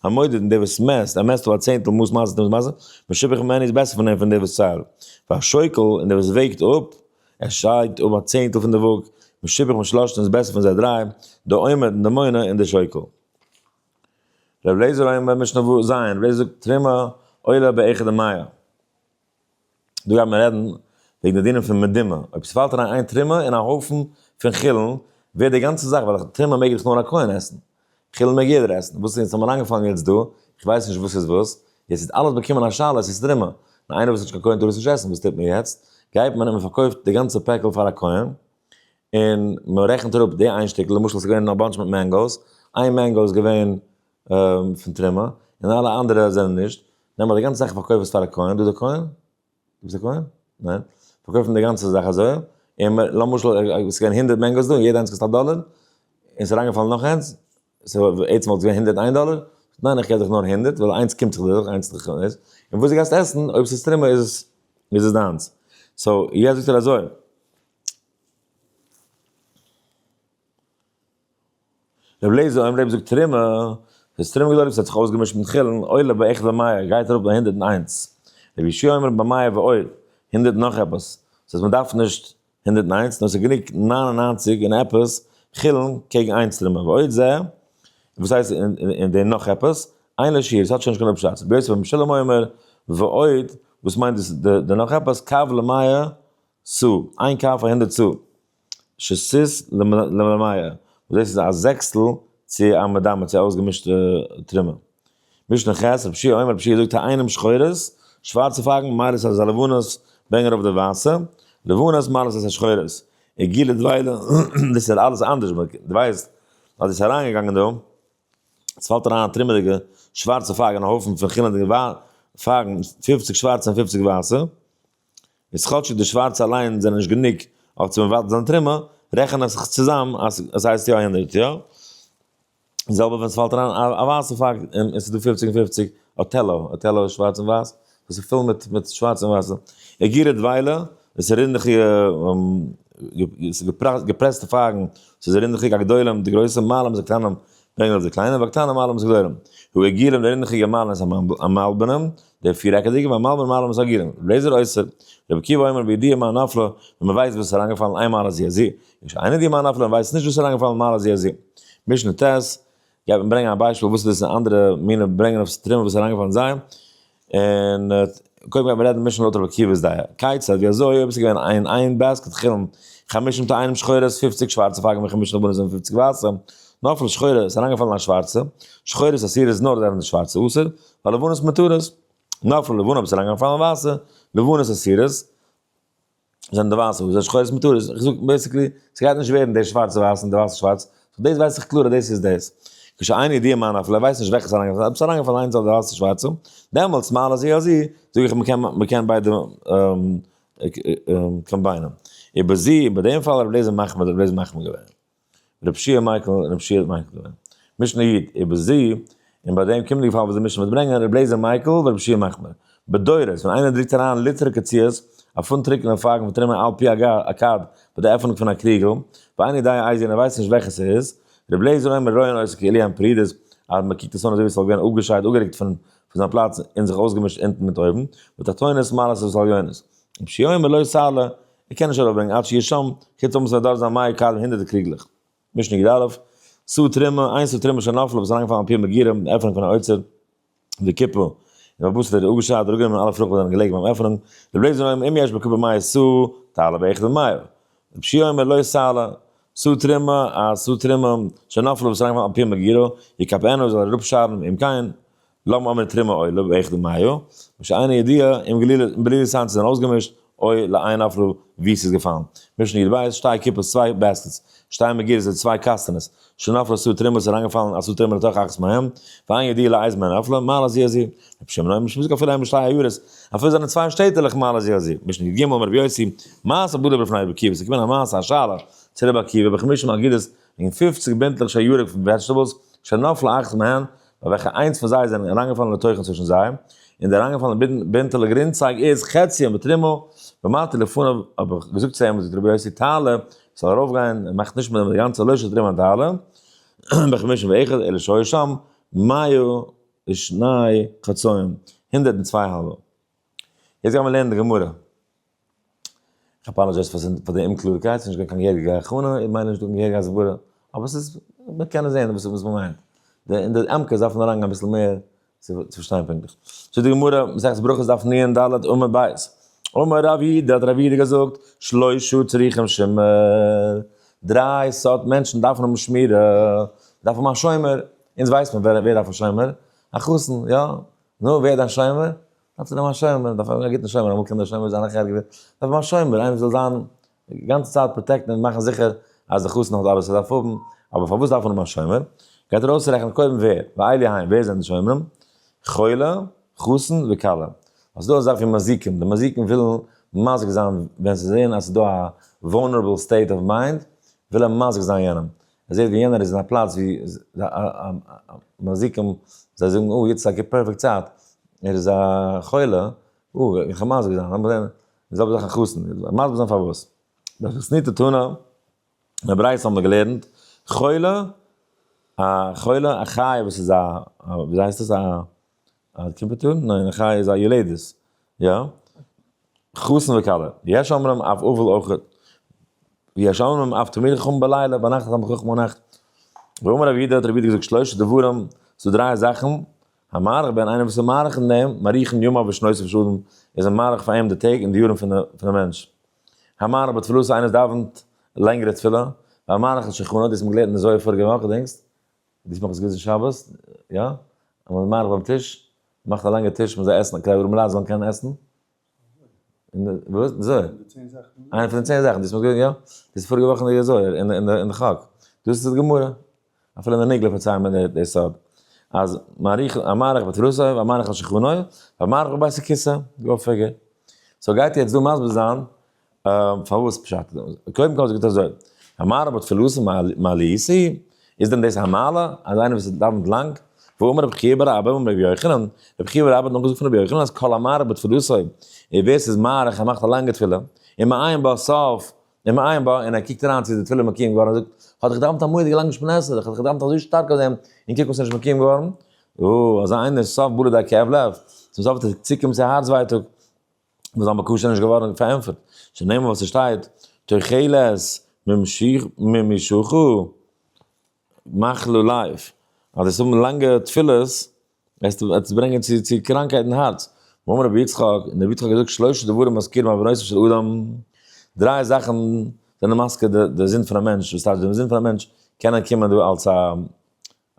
המודד און דער וואס מעסט, ער מעסט אויף א צענטל מאס מעשר תרומת מעשר, משובח ממנו איז בעסער פון אים פון דער וואס ציילט. והשוקל און דער וואס וועגט אפ, ער שיידט אפ א צענטל פון די וואג, משובח משלשתן איז בעסער פון זיי דריי, די עומד און די מונה און די שוקל. ר' אליעזר אומר משנה ז', ר' אליעזר זאגט תרומה עולה באחד ומאה. דא גייט מען רעדן וועגן די דינים פון מדומה, אויב ס'פאלט אריין איין תרומה אין א הויפן פון חולין, ווערט די גאנצע זאך, ווייל תרומה מעג דאך נאר א כהן עסן. חולין מעג יעדער עסן, וואס איז אונז האבן אריינגעפאלן יעצט דא, איך ווייס נישט וואס איז וואס, יעצט האט אלעס באקומען א שאלה עס איז תרומה, און איינער וואס איז נישט קיין כהן טאר עס נישט עסן, וואס טוט מען יעצט? גייט מען און מען פארקויפט די גאנצע פעקל פאר א כהן, און מען רעכנט אראפ די איין שטיקל, למשל עס איז געווען א bunch מיט mangoes, איין mango איז געווען פון תרומה, און אלע אנדערע זענען נישט, נעם איך די גאנצע זאך און פארקויף עס פאר א כהן, דא איז א כהן? דו ביסט א כהן? ניין? פארקויפן די גאנצע זאך אזוי, און למשל עס איז געווען 100 mangoes דא און יעדע איינס קאסט א דאלער, און עס איז אריינגעפאלן נאך איינס, so עצם וואלט עס געווען 101 דאלער, ניין איך געב דיך נאר 100 ווייל איינס קומט זיך דיר, איינס איז דאך, און וואס דו גייסט עסן, אויב עס איז תרומה איז עס איז עס דיינס. so יעצט זאגט ער אזוי. רבי אליעזר אומר רבי זאגט תרומה, ס'איז תרומה גדולה וואס האט זיך אויסגעמישט מיט חולין, עולה באחד ומאה, גייט אראפ ביי 101. רבי יהושע אומר במאה ועוד, הונדערט נאך עפעס. ס'הייסט מ'דארף נישט 101, נאר ס'איז גענוג 99 און עפעס חולין קעגן איינס תרומה. ועוד זה, וואס הייסט אין די נאך עפעס? אין לו שיעור, ס'האט שוין נישט קיין אפשאץ. רבי יוסי בן משולם אומר ועוד, וואס מיינט דאס די נאך עפעס? קב למאה סאה, איין קב פאר 100 סאה. שסית למאה, וואס דאס איז א זעקסטל צו א מדמה, צו א אויסגעמישטע תרומה. משנה ח', רבי יהושע אומר, רבי יהושע זאגט תאנים שחורות, שווארצע פייגן, מעלות את הלבנות, ברענגען ארויף די ווייסע, לבנות מעלות את השחורות. עגילה דבילה, דאס איז אלעס אנדערש, דו ווייסט אז דאס איז אריינגעגאנגען דא, עס פאלט אריין א תרומה'דיגע שווארצע פייג אין א הויפן פון חולינ'דיגע פייגן, 50 שווארצע און 50 ווייסע. איז כאטשיג די שווארצע אליין זענען נישט גענוג אויף צו מבטל זיין תרומה, רעכן איך זיך צוזאם אז עס הייסט יא 100, יא? די זעלבע ווען עס פאלט אריין א ווייסע פייג און עס איז דא 50 און 50, אטעלא, אטעלא איז שווארץ און ווייס, דאס איז פול מיט מיט שווארץ און ווייסע. אגירי דבילה, עס איז רינדעכיגע, געפרעסטע פייגן, עס איז רינדעכיג הגדולים, די גרויסע מעלים את הקטנים ברענגען אויף די קליינע, והקטנים מעלים את הגדולים. העגולים, די רינדעכיגע מעלים את המלבנים, די פירעקעדיגע, והמלבנים מעלים את העגולים. רבי אליעזר אוסר, רבי עקיבא אומר בידוע מה נפלה, ווען מען ווייסט וואס איז אריינגעפאלן אין מעלה זו על זו, ושאינו יודע מה נפלה, מען ווייסט נישט וואס איז אריינגעפאלן מעלה זו על זו. משנה ט', גייט מען ברענגען א ביישפיל וואס איז דאס און אנדערע מיני ברענגען אויף תרומה וואס איז אריינגעפאלן זיי, און קודם גייט מען רעדן משנה לויט רבי עקיבא'ס דעה. כיצד, ווי אזוי, אויב עס איז געווען איין איין basket חולין, חמשים תאנים שחורות, 50 שווארצע פייגן וחמשים לבנות און 50 ווייסע, נפלה שחורה, עס איז אריינגעפאלן א שווארצע, שחורות אסורות נאר זענען די שווארצע אסור, והלבנות מותרות, נפלה לבנה אויב עס איז אריינגעפאלן ווייסע, לבנות אסורות, זענען די ווייסע וואס זענען שחורות מותרות, איך זאג basically, ס'גייט נישט ווערן די שווארצע ווייס און די ווייסע שווארץ, so דאס ווייס איך קלאר אז דאס איז דאס. כשאינו יודע מה נפלה, ער ווייסט נישט וועלכע ס'איז אריינגעפאלן, אויב ס'איז אריינגעפאלן איינס אדער די ווייסע שווארצע, דעמאלטס מעלה זו על זו, זאג איך מ'קען מ'קען ביידע combine ען. איבער זי, איבער דעם פאל רבי אליעזר מחמיר, רבי אליעזר מחמיר געווען. רבי שיע מיקל, רבי שיע מיקל געווען. משנה י', איבער זי, און ביי דעם קומענדיגע פאל וואס די משנה וועט ברענגען, רבי אליעזר מיקל ורבי שיע מחמיר. בדורס, ווען איינער דרוקט אריין ליטרא קציעות, א פונט טרוקענע פייגן פון תרומה על פי הכד ביי די עפענונג פון א קריגל, ואינו יודע איזו און ער ווייסט נישט וועלכע ס'איז, רבי אליעזר אומר רואין אותה כאילו הן פרודות, אז מען קוקט עס אן אזוי ווי ס'וואלט געווען אפגעשיידט אפגערוקט פון זיין פלאץ און זיך אויסגעמישט אונטן מיט אויבן, ותחתונות מעלות את העליונות. רבי שיע אומר לא תעלה, ער קען נישט ארויפברענגען עד שיהא שם, חוץ אויב ס'וועט דארט זיין מאה כדים הונדערטער קריגלעך. משנה י"א, סאה תרומה, איין סאה תרומה שנפלה וואס איז אריינגעפאלן על פי מגירה, די עפענונג פון א אוצר, וכיפה, און בבשר האט ער אפגעשיידט, אראפגענומען אלע פרוכט וואס זענען געלעגן ביים עפענונג, רבי אליעזר אומר אם יש בקופה מאה סאה, תעלה באחד ומאה. רבי יהושע אומר לא תעלה, סאה תרומה, א סאה תרומה שנפלה וואס איז אריינגעפאלן על פי מגירה, יקפנה זאל ער אראפשארן, אם כן, למה אמרינן תרומה עולה באחד ומאה, משאינו יודע אם גלולות הן זענען אויסגעמישט, או לאין נפלה ווי ס'איז געפאלן. משנה י"ב, שתי קופות, צוויי baskets, שתי מגירות אדער צוויי קאסטענעס, שנפלה סאה תרומה איז אריינגעפאלן א סאה תרומה לתוך אחת מהם, ואינו יודע לאיזו מהן נפלה, מעלה זו על זו. רבי שמעון אומר, משום אפילו הן בשתי עיירות, אפילו זענען צוויי שטעטעלעך מעלה זו על זו. משנה י"ג אמר רבי יוסי, מעשה בא לפני רבי עקיבא, ס'איז געווען א מעשה א שאלה צו רבי עקיבא בחמישים אגודות וועגן 50 בינטלעך של ירק פון vegetables, שנפלה אחת מהן, ביי וועלכע איינס פון זיי זענען אריינגעפאלן לתוכן צווישן זיי, און די אריינגעפאלענע בינטעלע גרינצייג איז חציים בתרומה, ואמרתי לפניו, האב איך געזאגט צו אים, זאגט רבי יוסי תעלה, ס'זאל ארויפגיין, און מאכט נישט מיט די גאנצע לא של תרומה תעלה, בחמישים ואחד, אלא שהיו שם מאה ושני חצאים, 102 האלבע. יעצט גיימיר לערנען די גמרא. איך apologize פאר די אומקלארקייט, ס'איז נישט געווען קיין געהעריגע הכנה, איך מיין נישט דא קיין געהעריגע הסברה, אבער ס'איז, מען קען עס זען וואס מען מיינט. אין די עמקות דארף מען אריינגיין אביסל מער צו פארשטיין פונקטליך. זאגט די גמרא, מסכת ברכות דף נ"ד עמוד ב', אמר רב יהודה, האט רב יהודה געזאגט, שלושה צריכים שומר, דריי סארט מענטשן דארפן האבן שמירה, דארף האבן א שומר. אונז ווייסט מען ווער ווער דארף א שומר, א חתן, יא? נו, ווער דיין שומר? דארף ער האבן א שומר, דארף האבן א גוטן שומר, אמאל קען דער שומר זיין א חרגער, דארף האבן א שומר, איינער וואס זאל זיין גאנצע צייט protect ן און מאכן זיכער אז דער חתן האט אלעס וואס ער דארף האבן, אבער פארוואס דארף מען האבן א שומר? גייט ער אויסרעכענען קודם ווער, ואלו הן, ווער זענען די שומרים? חולה, חתן וכלה. אז ס'דא אזאך ווי מזיקים, די מזיקים ווילן מזיק זיין ווען זיי זעען אז ס'איז דא א vulnerable state of mind, וויל ער מזיק זיין יענעם. ער זעט ווי יענער איז אין א פלאץ ווי מזיקים, זיי זאגן אה יעצט איז א perfect צייט, ער איז א חולה, אה איך וועל מזיק זיין, לאמיר זען, די זעלבע זאך א חתן, מסביר זיין פארוואס. במתניתא תנא, אין די ברייתא האבן מיר געלערנט, חולה, א חולה, א חיה וואס איז א, ווי הייסט עס, א א קימפעטארן? ניין, א חיה איז א יולדת, יא? חתן וכלה, יש אומרים אף אבל אויך, ויש אומרים אף תלמידי חכמים בלילה, ביינאכט איז תלמיד חכם ביינאכט. ואמר רבי יהודה האט רבי יהודה געזאגט שלושה דברים, ס'דא דריי זאכן, המאריך בהן איינער וואס איז מאריך אין דעם, מאריכין ימיו ושנותיו של אדם, איז ער מאריך פאר אים די טעג און די יארן פון די מענטש. המאריך בתפלתו איינער וואס דאווענט לענגערע תפילה, והמאריך על שולחנו, דאס האט מען געלערנט אין די זוהר פאריגע וואך, געדענקסט? דאס מאכט עס גוט אין שבת, יא? אז מען מאכט ביים טיש, מען מאכט א לאנגע טיש, מען זאל עסן, כדי ארעמע לייט זאלן קענען עסן. וואס? זוהר. איינע פון די 10 זאכן, דאס מאכט גוט, יא? דאס איז פאריגע וואך אין די זוהר, אין די חק. דאס איז די גמרא. אפילו אין די נגלה פארציילט מען די סוד. אז מאריך, המאריך בתפלתו, והמאריך על שולחנו, והמאריך בבית הכסא, go figure. so גייט יעצט דא מסביר זיין פארוואס פשט? קודם כל זאגט אזוי, המאריך בתפלתו מעלתו, איז דען דאס א מעלה אז איינער וואס דאווענט לאנג? ואמר רבי חייא בר אבא אמר רבי יוחנן, רבי חייא בר אבא האט נאכגעזאגט פון רבי יוחנן אז כל המאריך בתפלתו, און ווער ס'איז מאריך ער מאכט א לאנגע תפילה, און מעיין בה סוף, און מעיין בה, און ער קוקט אריין צו איז די תפילה מקוים געווארן, ער זאגט, האט איך געדאווענט א מורא'דיגע לאנגע שמונה עשרה, איך האב געדאווענט אזוי שטארק אויף דעם, און קוק וואס איז נישט מקוים געווארן, או, אזא איינער סוף בא לידי כאב לב, צום סוף וועט ער צוקומען צו הארץ ווייטאג. וואס זיין בקשה איז נישט געווארן פארענטפערט, שנאמר וואס עס שטייט, תוחלת ממשכה מחלה לב, אז דאס האבן לאנגע תפילות וועט עס ברענגען צו צו קראנקהייט אין הארץ. ואמר רבי יצחק, און רבי יצחק האט געזאגט שלושה דברים מזכירים עוונותיו של אדם, דריי זאכן זענען מזכיר די זינד פון א מענטש, וואס טייטש די זינד פון א מענטש קענען קומען דא אלס א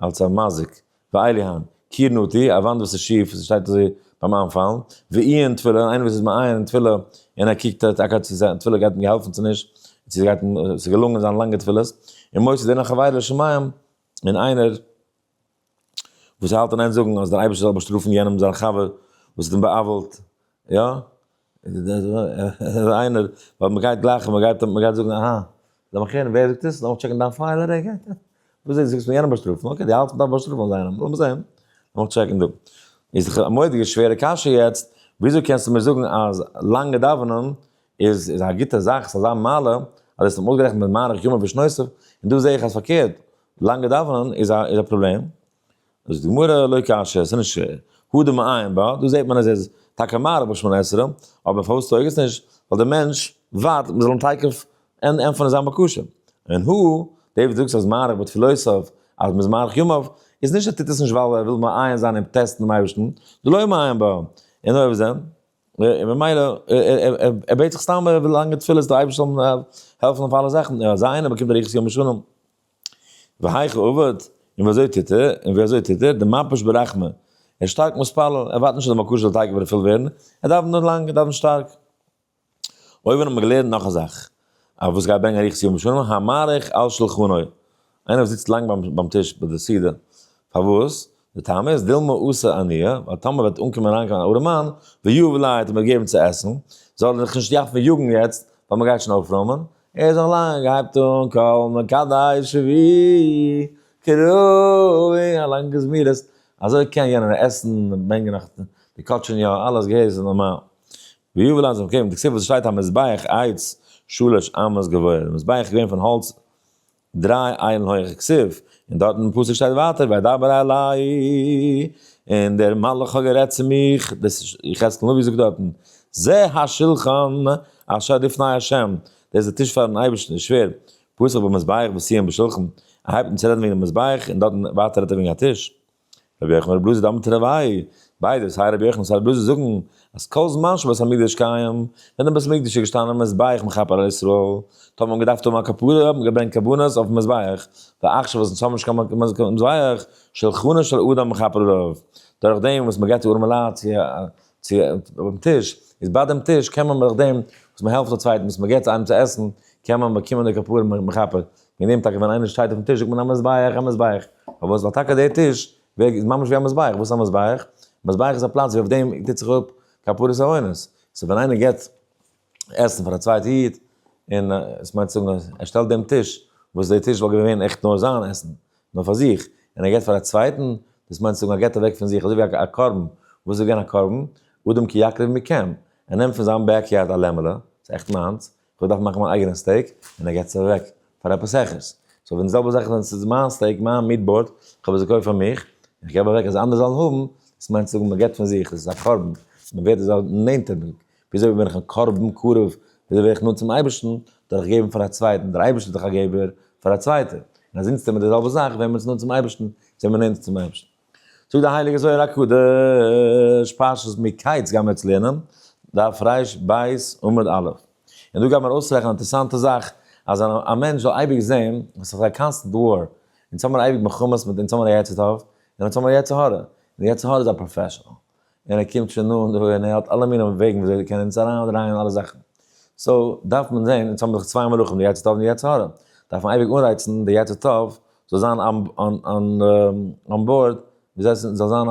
אלס א מזיק, ואלו הן, קיר נטוי, א וואנט וואס איז שיף, עס שטייט אזוי ביים איינפאלן, ועיון תפילה, איינער וואס איז מעיין אין תפילה, און ער קוקט טאקע צו זיין תפילה גייט אים געהעלפן צו נישט, צו ס'גייט אים, ס'איז געלונגען זיינע לאנגע תפילות, און מוציא דין החבירו לשמים, און איינער וואס האלט אין איין זאגן אז דער אייבערשטער זאל באשטראפן יענעם זיין חבר וואס האט אים בא'עוול'ט, יא? איינער, ווייל מ'גייט גלייך און מ'גייט מ'גייט זאגן אהא, לאמיך הערן ווער זאגט עס, לאמיך check ן דיין file א רגע, וואס זאגסט זאגסט מיר יענעם באשטראפן, okay דו האלטסט מ'דארף באשטראפן אזא איינעם, לאמיר זען, לאמיך check ן דא. איז דאך א מורא'דיגע שווערע קשיא יעצט, וויאזוי קענסטו מיר זאגן אז לאנגע דאווענען איז איז א גוטע זאך, ס'איז אזא מעלה, אז עס איז אויסגערעכנט מיט מאריך ימים ושנותיו, און דא זע איך אז פארקערט, לאנגע דאווענען איז א איז א פראבלעם. זאגט די גמרא, לא קשיא, עס איז נישט שווער. הא דמעיין בה, דא זעט מען אז ער איז טאקע מאריך בשמונה עשרה, אבער פארוואס טויג עס נישט? ווייל דער מענטש ווארט מען זאל אים תיכף ענטפערן זיין בקשה. און הא, דער וואס זאגט אז מאריך בתפילותיו, אז מען איז מאריך ימיו, איז נישט ער טוט עס נישט ווייל ער וויל מעיין זיין און test ן דעם אייבערשטן, דלא מעיין בה, און אויב איז ער, און ממילא, ער בעט זיך סתם, ער וויל לאנגע תפילות, דער אייבערשטער זאל אים העלפן אויף אלע זאכן, און אזא איינער באקומט אריכות ימים ושנים. והיכי עביד, און ווי אזוי טוט ער, און ווי אזוי טוט ער, דמפיש ברחמי, ער איז שטארק מתפלל, ער ווארט נישט אז די בקשה זאל תיכף ערפילט ווערן, ער דאווענט נאר לאנג, ער דאווענט שטארק. אויבן האט מען געלערנט נאך א זאך, א וואס גייט ברענגען אריכות ימים ושנים, המאריך על שלחנו, איינער וואס זיצט לאנג ביים טיש ביי די סעודה, פארוואס? די טעם איז, דילמא אתי עניא, ווייל טאמער וועט אנקומען אריינקומען אן ארעמאן, ויהיב ליה וועט ער אים געבן צו עסן, זאל ער זיך נישט דארפן יאגן יעצט, ווייל מען גייט שוין אויפרוימען, ער איז נאך לאנג, הייבט אן כל מקדש שבי קרבי, א לאנגע זמירות, אזוי קען יענער עסן, ברענגען נאך די קאטשעניו, אלעס געהעריג איז נארמאל. ויהיב ליה זאל געבן, דכתיב וואס שטייט המזבח עץ שלש אמות גבוה, די מזבח איז געווען פון האלץ דריי איילן הויך כתיב, און דארט אין פסוק שטייט ווייטער וידבר אלי, און דער מלאך האט גערעדט צו מיך, דאס איז יחזקאל הנביא זאגט דארטן, זה השולחן אשר לפני ה', דאס איז דער טיש פארן אייבערשטן, איז שווער, פתח במזבח וסיים בשולחן, ער הייבט אן צו רעדן וועגן דעם מזבח, און דארטן ווייטער רעדט ער וועגן א טיש. רבי יוחנן ורבי אלעזר דאמרי תרוייהו, ביידע סיי רבי יוחנן סיי רבי אלעזר זאגן אז כל זמן שבית המקדש קיים, ווען דער בית המקדש איז געשטאנען מזבח מכפר על ישראל, טאמער האט מען געדארפט האבן א כפרה האט מען געברענגט קרבנות אויפן מזבח, ועכשיו וואס אונז האבן נישט קיין מזבח, שלחנו של אדם מכפר עליו, דורך דעם וואס מען געבט צו ארעמע לייט צו צו ביים טיש, איז ביי דעם טיש קען מען דורך דעם וואס מען העלפט א צווייטן, וואס מען געבט צו איינעם צו עסן, קען מען באקומען די כפרה מכפר. וועגן דעם טאקע ווען איינער שטייט אויפן טיש זאגט מען א מזבח א מזבח, פארוואס? ווייל טאקע דער טיש איז ממש ווי א מזבח, וואס איז א מזבח? מזבח איז א פלאץ ווי אויף דעם טוט זיך אפ כפרת עוונות, so ווען איינער געבט עסן פאר א צווייטע איד, און עס מיינט צו זאגן אז ער שטעלט דעם טיש, וואס דער טיש וואלט געווען עכט נאר זיין עסן, נאר פאר זיך, און ער געבט פאר א צווייטן, דאס מיינט צו זאגן ער געבט אוועק פון זיך, אזוי ווי א קרבן, וואס איז געווען א קרבן? אדם כי יקריב מכם, ער נעמט פון זיין backyard א לעמעלע, ס'איז עכט מיינס, כ'וועל דארפן מאכן מיין אייגענע steak, און ער געבט עס אוועק פאר עפעס העכערס. so ווען די זעלבע זאך ווען ס'איז מיין steak, מיין meat board, כ'האב עס געקויפט פאר מיך, און כ'געב אוועק אז אנדערע זאלן האבן, דאס מיינט צו זאגן מ'געבט פון זיך, דאס איז א קרבן, מ'ווערט אזוי נענטער, וויאזוי בין איך א קרבן קרוב, וויאזוי ווער איך נאנט צום אייבערשטן, דורך געבן פאר א צווייטן, דער אייבערשטער איז דאך א געבער פאר א צווייטער, און אז אונז טוען מיר די זעלבע זאך, ווערן מיר אונז נאנט צום אייבערשטן, זענען מיר נענטער צום אייבערשטן. זאגט דער הייליגער זוהר הקדוש, פרשת מקץ גיימיר יעצט לערנען, דף ריש בית עמוד א', און דא גיימיר אויסרעכענען א אינטערעסאנטע זאך, אז א מענטש זאל אייביג זען אז ס'איז א constant war, אונז האמיר אייביג מלחמות מיט אונז האמיר א יצר טוב, און אונז האמיר א יצר הרע, און די יצר הרע איז א professional, און ער קומט שוין אן דא און ער האט אלע מיני וועגן וויאזוי ער קען אונז אריינדרייען אלע זאכן. so דארף מען זען, אונז האבן דאך צוויי מלכים, די יצר טוב און די יצר הרע, דארף מען אייביג אנרייצן די יצר טוב זאל זיין on board, ווי אזוי זאל זיין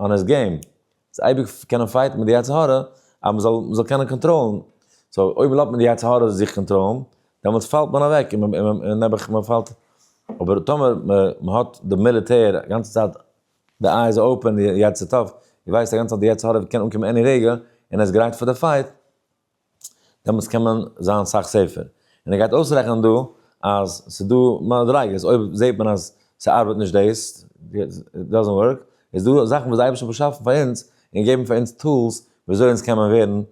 on his game, זאל אייביג קענען fight ן מיט די יצר הרע, אז מען זאל מען זאל קענען קאנטראלן, so אויב לאזט מען די יצר הרע זיך קאנטראלן, דעמאלטס פאלט מען אוועק און נעבעך מען פאלט, אבער טאמער מען האט די מיליטער א גאנצע צייט די eyes open, די יצר טוב, דו ווייסט א גאנצע צייט די יצר הרע קען אנקומען any רגע, און ער איז גרייט פאר די fight, דעמאלטס קען מען זיין סאך safer. און ער גייט אויסרעכענען דא אז ס'איז דא מדריגות, אויב זעט מען אז ס'ארבעט נישט דאס, doesn't work, איז דא זאכן וואס די אייבערשטער האט באשאפן פאר אונז, און געגעבן פאר אונז tools וויאזוי אונז קען מען ווערן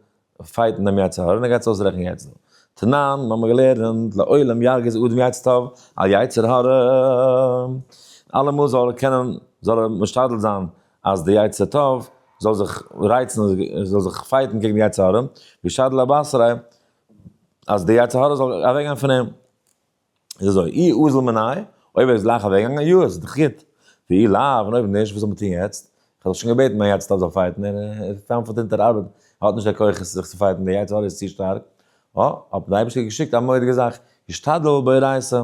fight ן דעם יצר הרע, און ער גייט עס אויסרעכענען יעצט דא. תנן, מיר האבן געלערנט, לעולם ירגיז אדם יצר טוב על יצר הרע. אלעמאל זאל ער קענען, זאל ער משתדל זיין אז די יצר טוב זאל זיך רייצן, זאל זיך fight ן קעגן די יצר הרע, וישתדל על בתריה, אז די יצר הרע זאל אוועקגיין פון אים. איז אזוי, אי אזל מיניה, אויב ער איז גלייך אוועקגעגאנגען, יא, איז דאך גוט. ואי לאו, און אויב נישט, וואס זאל מען טון יעצט? איך האב דאך שוין געבעטן מיין יצר טוב זאל fight ן, ער איז פארפאלן אונטער ארבעט, ער האט נישט די כוחות זיך צו fight ן, די יצר הרע איז צו שטארק. אה, האט די אייבערשטער געשיקט א מורא'דיגע זאך, השתדל באורייתא.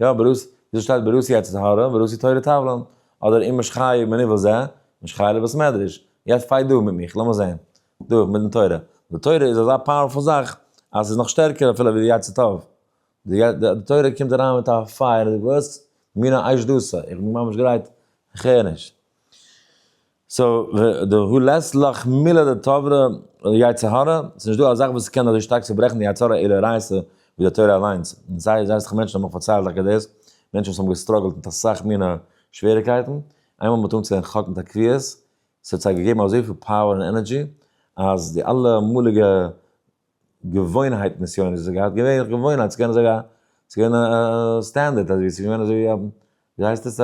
יא, בראתי, וויאזוי שטייט בראתי יצר הרע, בראתי תורה תבלין. אדער אם משכהו מנוול זה, משכהו לבית מדרש. יעצט fight דו מיט מיך, לאמיר זען. דא, מיטן תורה. די תורה איז אזא powerful זאך, אז ס'איז נאך שטערקער אפילו ווי די יצר טוב. די תורה קומט אריין מיט א פייער און זאגט וואס? מינא אש דאסא, איך בין ממש גרייט, איך הער נישט. so דהא לית לך מילה דתברא יצר הרע, ס'איז נישט דא א זאך וואס קען אזוי שטארק צוברעכן די יצר הרע אלא אורייתא ווי די תורה אליינס. און זייער זייער אסאך מענטשן האבן מיך פארציילט טאקע דאס, מענטשן וואס האבן גע struggle ט מיט אסאך מינע שוועריקייטן, איינמאל מ'האט אנגעצויגן חק מיט א קביעות, ס'האט זיי געגעבן אזויפיל power און energy, אז די אלע אמאליגע געוואוינהייט נסיונות וואס ער האט געהאט, געווענליך געוואוינהייט, ס'איז געווען אזוי א, ס'איז געווען א standard, אזוי ווי ס'איז געווען אזוי ווי א, ווי הייסט עס,